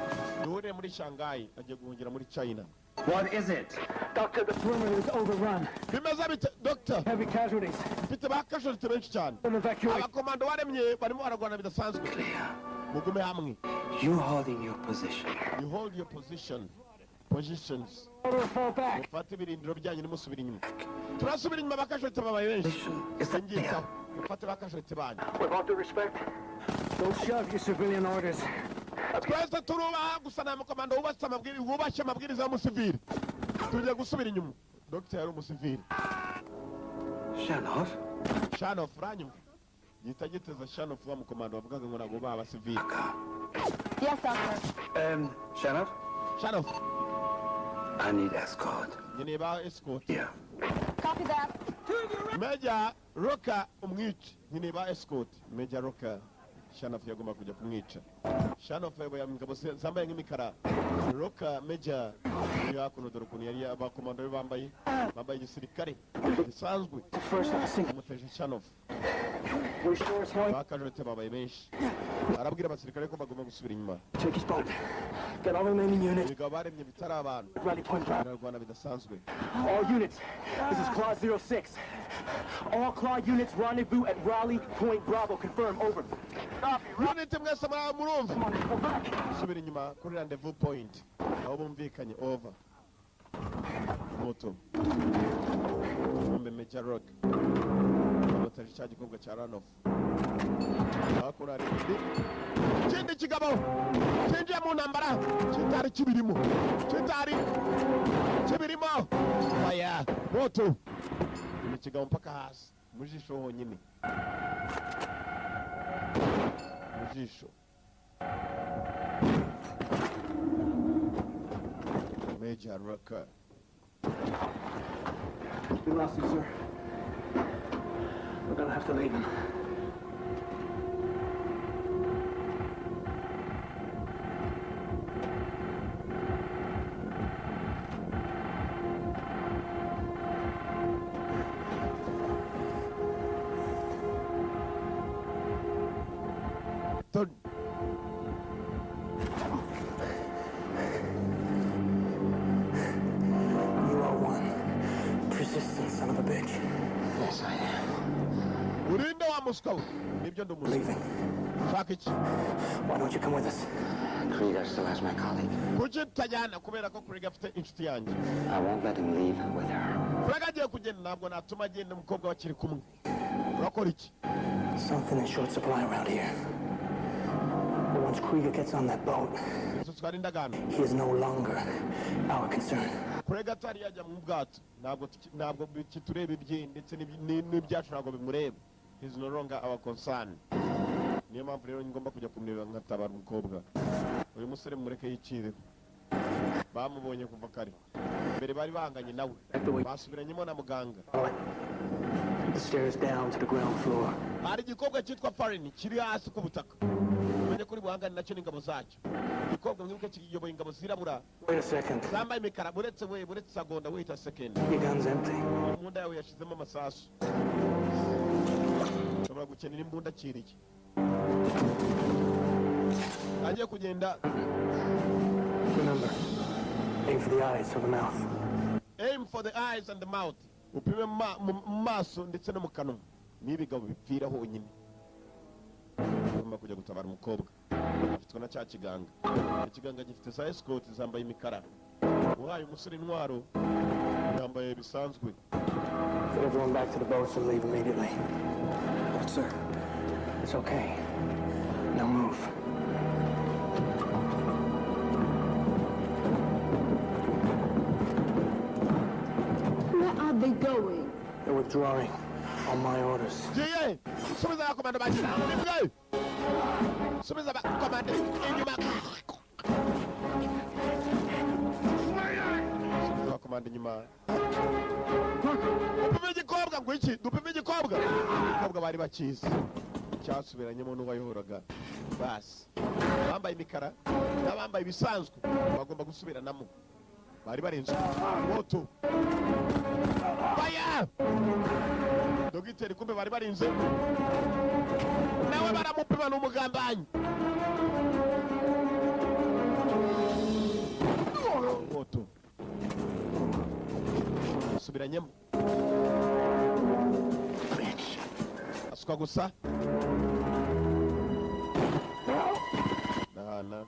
Duhure muri Shanghai, agiye guhungira muri China. What is it? Doctor, the perimeter is overrun. Bimeze bite, doctor? Heavy casualties. Mfite ba casualty benshi cyane. Evacuate. Abakomando waremye barimo bararwana bidasanzwe. Mugume hamwe. You holding your position. You hold your position. Positions. Order fall back. Mufate ibirindiro byanyu nimusubira inyuma. Turasubira inyuma, ba casualty babaye benshi. Is that clear? Ngitaho. Mufate ba casualty banyu. With all due respect, don't shove your civilian orders. Twese turubaha, gusa nta mukomando wubatse amabwiriza, wubashye amabwiriza y'umusivili. Tugiye gusubira inyuma. Dogiteri yari umusivili. Shanov? Shanof, uranyumva? Gihita giteza Shanof, wa mukomando wavugaga ngo ntabwo bubaha abasivili. Yes, doctor. Shanov? Shanof, I need escort. Nkeneye ba escort. Yeah. Copy that. Major Roka umwica. Nkeneye ba escort. Major Roka, Shanof yagomba kujya kumwica. Shanof yayoboye ingabo zambaye nk'imikara. Roka Major uri hakuno, dore ukuntu yari abakomando be bambaye igisirikare gisanzwe. First, I think Amuteje Shanof. we're sure it's going. Ba casualty babaye benshi. Arabwira abasirikare ko bagomba gusubira inyuma. Take his boat. Get all remaining units. Ibigabo baremye bitari abantu Rally point Bravo. birarwana bidasanzwe. All units. This is Claw 06. All Claw units rendezvous at Rally Point Bravo. Confirm. Over. Unit mwese murumva? Come on, go back. Gusubira inyuma kuri rendezvous point aho bumvikanye, over. Moto bombe, Major Rock amoteje cya gikorwa cya runoff. Hakuno hari ikindi kigabo cyinjiye mu ntambara kitari kibirimo, kitari kibirimo. Aya moto ni ikigabo mpaka hasi mu jisho honyine, mu jisho. Major Rocker. We lost him, sir. We're gonna have to leave him. Third. You are one persistent son of a bitch. Yes, I am. Urinde wa muswa we? Nibyo, ndi umuswa. Leaving. Shaka iki? Why don't you come with us? Krieger still has my colleague. Kuki tutajyana? Kubera ko Kurega afite inshuti yanjye. I won't let him leave with her. Kurega agiye kugenda, ntabwo natuma agenda umukobwa bakiri kumwe. Urakora iki? Something in short supply around here. But once Krieger gets on that boat, Izo twari indagano. he is no longer our concern. Kurega atari yajya mu bwato, ntabwo kitureba ibye ndetse n'ibyacu ntabwo bimureba. He is no longer our concern. Niyo mpamvu rero ngomba kujya kumureba nkatabara umukobwa. Uyu musore mureke yicireho. Bamubonye kuva kare mbere, bari bahanganye nawe, basubiranyemo na muganga. The stairs down to the ground floor. Hari igikobwa cyitwa Farini kiri hasi ku butaka, umenye ko uri buhangane nacyo n'ingabo zacyo. Igikobwa mwibuke kiyoboye ingabo zirabura Wait a second. zambaye imikara. Buretse we, buretse sagonda, wait a second. Your gun's empty. Imbunda yawe yashizemo amasasu, ushobora gukenera imbunda. Akiriye agiye kugenda. Remember, aim for the eyes or the mouth. Aim for the eyes and the mouth. Upime mu maso ndetse no mu kanwa. Niyo ibigabo bipfira honyine. Ugomba kujya gutabara umukobwa afitwe na cya kiganga. Ikiganga gifite za escort zambaye imikara. Uhaye umusore intwaro yambaye bisanzwe. Get everyone back to the boats and leave immediately. But, sir. It's okay. Now move. Where are they going? They're withdrawing on my orders. Giye subiza abakomando bacu nimwe, subiza abakomando inyuma, subiza abakomando inyuma. Dupime igikobwa ngo iki? Dupime igikobwa. Igikobwa bari bakizi, cyasubiranyemo n'uwayohoraga. Basi abambaye imikara n'abambaye ibisanzwe bagomba gusubiranamo, bari barenze moto. Fire! Dogiteri kumbe bari barinze nawe, baramupima n'umugambanyi. Moto. Basubiranyemo. Asuka gusa. Nahana.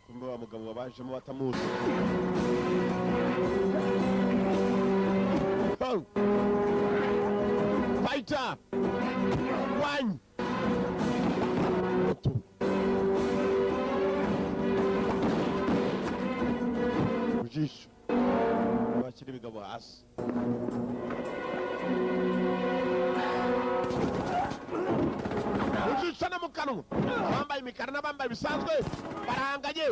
Kumbe wa mugabo wabajemo batamuzi. Oh. Fighter. 1 2. Ujisho. Bashyira ibigabo hasi. Ujisho no mu kanwa. Abambaye imikara n'abambaye ibisanzwe barahanganye.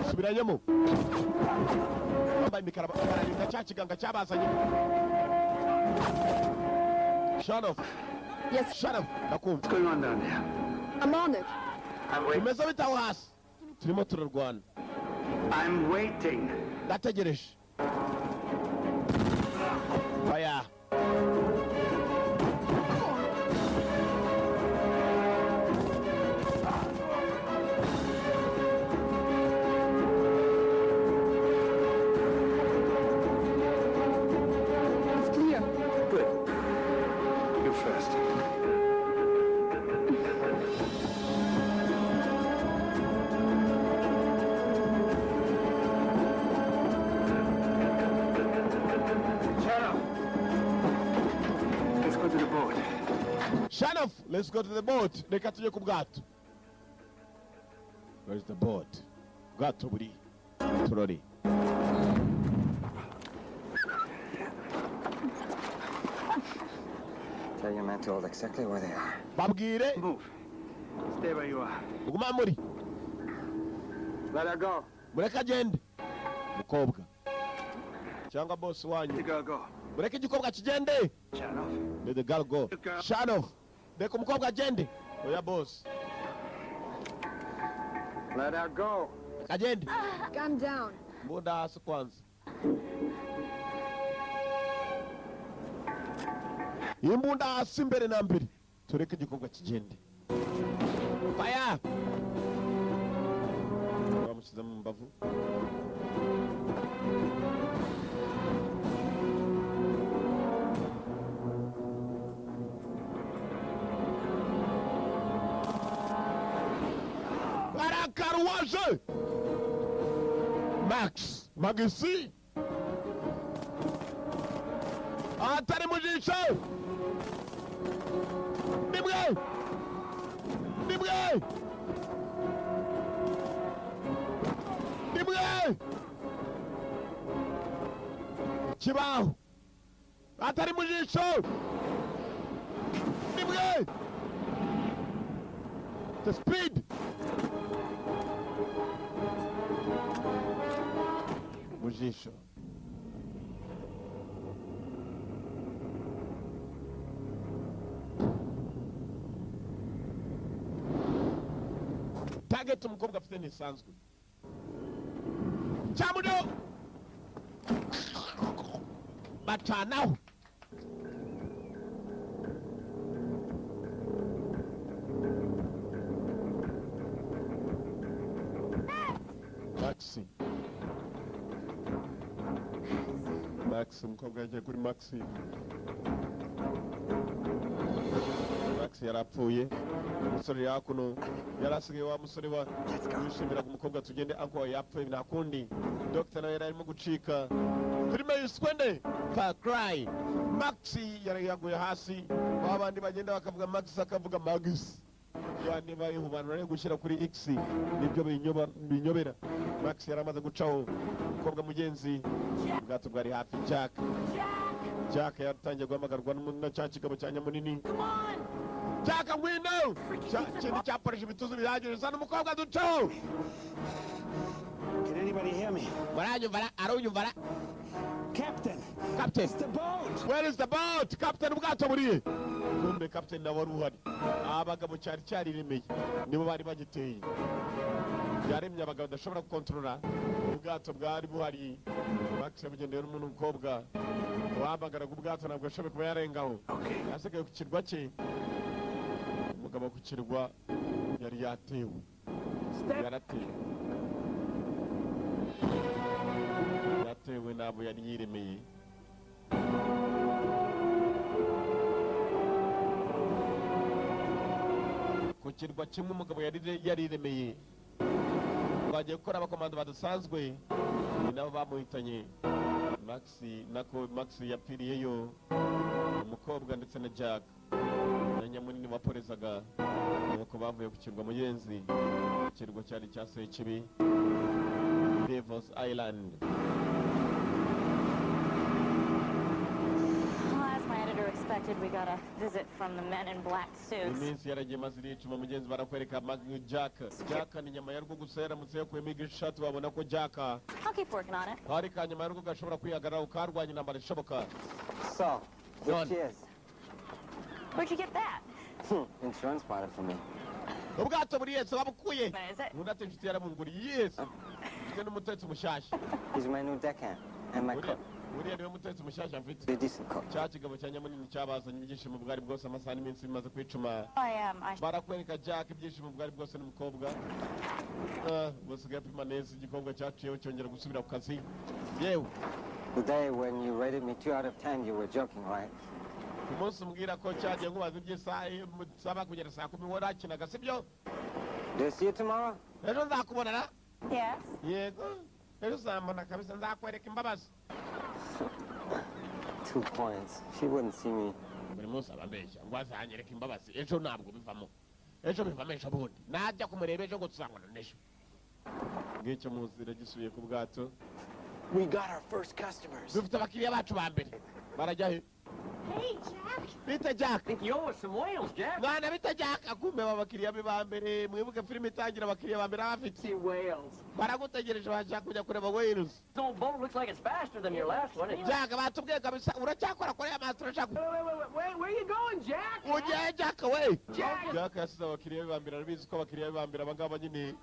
Subiranyemo. Abambaye imikara bararinda cya kiganga cyabazanye. Shut off. Yes. Shut up. Ndakumva. What's going on down there? I'm on it. I'm waiting. Bimeze bite aho hasi? Turimo turarwana. I'm waiting. Ndategereje. Fire. It's clear. Good. You first. Shut Let's go to the boat. Shut let's go to the boat. Reka tujye ku bwato. Where's the boat? Bwato buri. Turori. Tell your men to hold exactly where they are. Babwire. Move. Stay where you are. Uguma muri. Let her go. Mureke agende. Mukobwa. Cyangwa boss wanyu. Let the girl go. Mureke igikobwa kigende. Shut off. Let the girl go. Shut off. Reka umukobwa agende. Oya boss. Let her go. Agende. Calm down. Mbunda hasi kwanza. Imbunda hasi mbere na mbere. Tureke igikobwa kigende. Fire. Bamushyize mu mbavu. Barakaruwaje. Max Magisi atari mu jisho. Nimwe nimwe nimwe kibaho atari mu jisho. Nimwe the speed. Mu jisho. Target umukobwa afite ntisanzwe. Cyamudo bacanaho. Maxi. Max umukobwa yagiye kuri Maxi. Max yarapfuye. Umusore yakuno yarasigaye wa musore wa wishimiraga umukobwa tugende anko yapfuye nta kundi. Doctor nawe yararimo gucika. Filime yiswe nde? Far Cry. Maxi yari yaguye hasi. Babandi bagenda bakavuga Max akavuga Max. Yani bayihubanura ari gushyira kuri X nibyo binyobera. Max yaramaze gucaho umukobwa mugenzi. Ubwato bwari hafi. Jack. Jack yatangiye guhamagarwa na cya kigabo cya nyamunini. Jack ngwino. Kindi cyaporesha ibituzu bihagije sana umukobwa ducaho. Can anybody hear me? Baranyumva arunyumva. Captain. Captain. It's the boat. Where is the boat? Captain ubwato buriye. Kumbe Captain nawe wari uhari. Abagabo cyari cyariremeye nibo bari bagiteye. Yaremye abagabo badashobora gukontorora ubwato bwari buhari. Max yabugendeye n'umuntu w'umukobwa wahamagaraga ubwato ntabwo ashoboye kuba yarengaho. Yasigaye ku kirwa cye. Umugabo ku kirwa yari yatewe. Yaratewe. Yatewe. we nabo yari yiremeye. Ku kirwa kimwe umugabo yari yariremeye, bagiye gukora abakomando badasanzwe, ni nabo bamuhitanye. Maxi nako Maxi yapfiriyeyo, umukobwa ndetse na Jack na nyamunini waporezaga. Nuko bavuye ku kirwa mugenzi, ikirwa cyari cya Sekibi, Devil's Island. Well, as my editor expected, we got a visit from the men in black suits. Iminsi yaragiye maze iricuma mugenzi, barakwereka Jack. Jack ni nyama yarwo gusa, yaramutse yakuyemo igishati wabona ko Jack I'll keep working on it. hari ka nyama yarwo gashobora kwihagarara ukarwanya intambara ishoboka. So, Done. cheers. Where'd you get that? Insurance bought it for me. Ubwato buri yese wabukuye? What is it? Undi ati inshuti yaramunguriye yese, mfite n'umutetsi mushyashya. He's my new deckhand and my Uriya cook. uriya niwe mutetsi mushyashya mfite. A decent cook. Cya kigabo cya nyamunini cyabazanye, ibyishimo bwari bwose, amasaha n'iminsi bimaze kwicuma. I I Barakwereka Jack, ibyishimo bwari bwose n'umukobwa. Ah, busigaye apima neza. Igikobwa cyaciyeho cyongera gusubira ku kazi yewe. The day when you rated me 2 out of 10, you were joking, right? Ku munsi umbwira ko cyagiye nkubaza iby'isaha saba kugera saa 10, warakinaga, sibyo? Do you see you tomorrow? Ejo nzakubonana. Yes. Yego, ejo uzambona kabisa, nzakwereka imbabazi. 2 points. She wouldn't see me. Buri munsi aba ambeshya ngo azanyereka imbabazi, ejo ntabwo bivamo, ejo bivamo ejo bundi najya kumureba ejo ngo tuzangana n'ejo ngicyo. Mu nzira gisubiye ku bwato. We got our first customers. Dufite abakiriya bacu ba mbere, barajya he? Hey, Jack. Bita Jack. Think you owe us some whales, Jack. Mwana, bita Jack. Akumbe aba bakiriya be ba mbere, mwibuke filime itangira, abakiriya ba mbere baba bafite See whales. baragutegereje, bashaka kujya kureba whales. This old boat looks like it's faster than your last one. Jack, batubwiye kabisa uracyakora kuri aya mazi, turashaka Wait, wait, wait, wait, where you going, Jack? ugiye Jack we? Jack! Jack yasize abakiriya be ba mbere, arabizi ko abakiriya be ba mbere abangaba nyine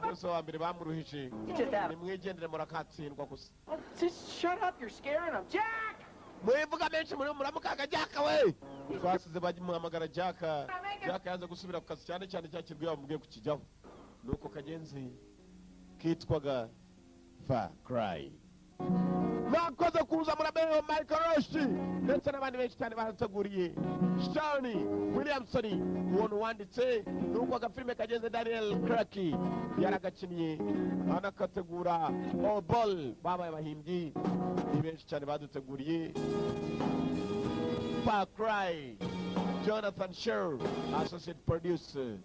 umunsi wa mbere bamuruhije. Just have Nimwigendere, murakatsindwa gusa. Oh, just shut up, you're scaring them. Jack! Mwivuga menshi muri muramukaga. Jack we twasize bamuhamagara Jack. Jack yanze gusubira ku kazi, cyane cyane cya kirwa bamubwiye kukijyaho. Nuko kagenzi kitwaga Far Cry. Mwakoze kuza murabeho. Michael Roshi ndetse n'abandi benshi cyane barateguriye, Shani Williamson uwo wanditse nuko agafilime kagenze, Daniel Cracky yaragakinnye anakategura, Obol babaye abahimbyi, ni benshi cyane baduteguriye Far Cry. Jonathan Sher, associate producer.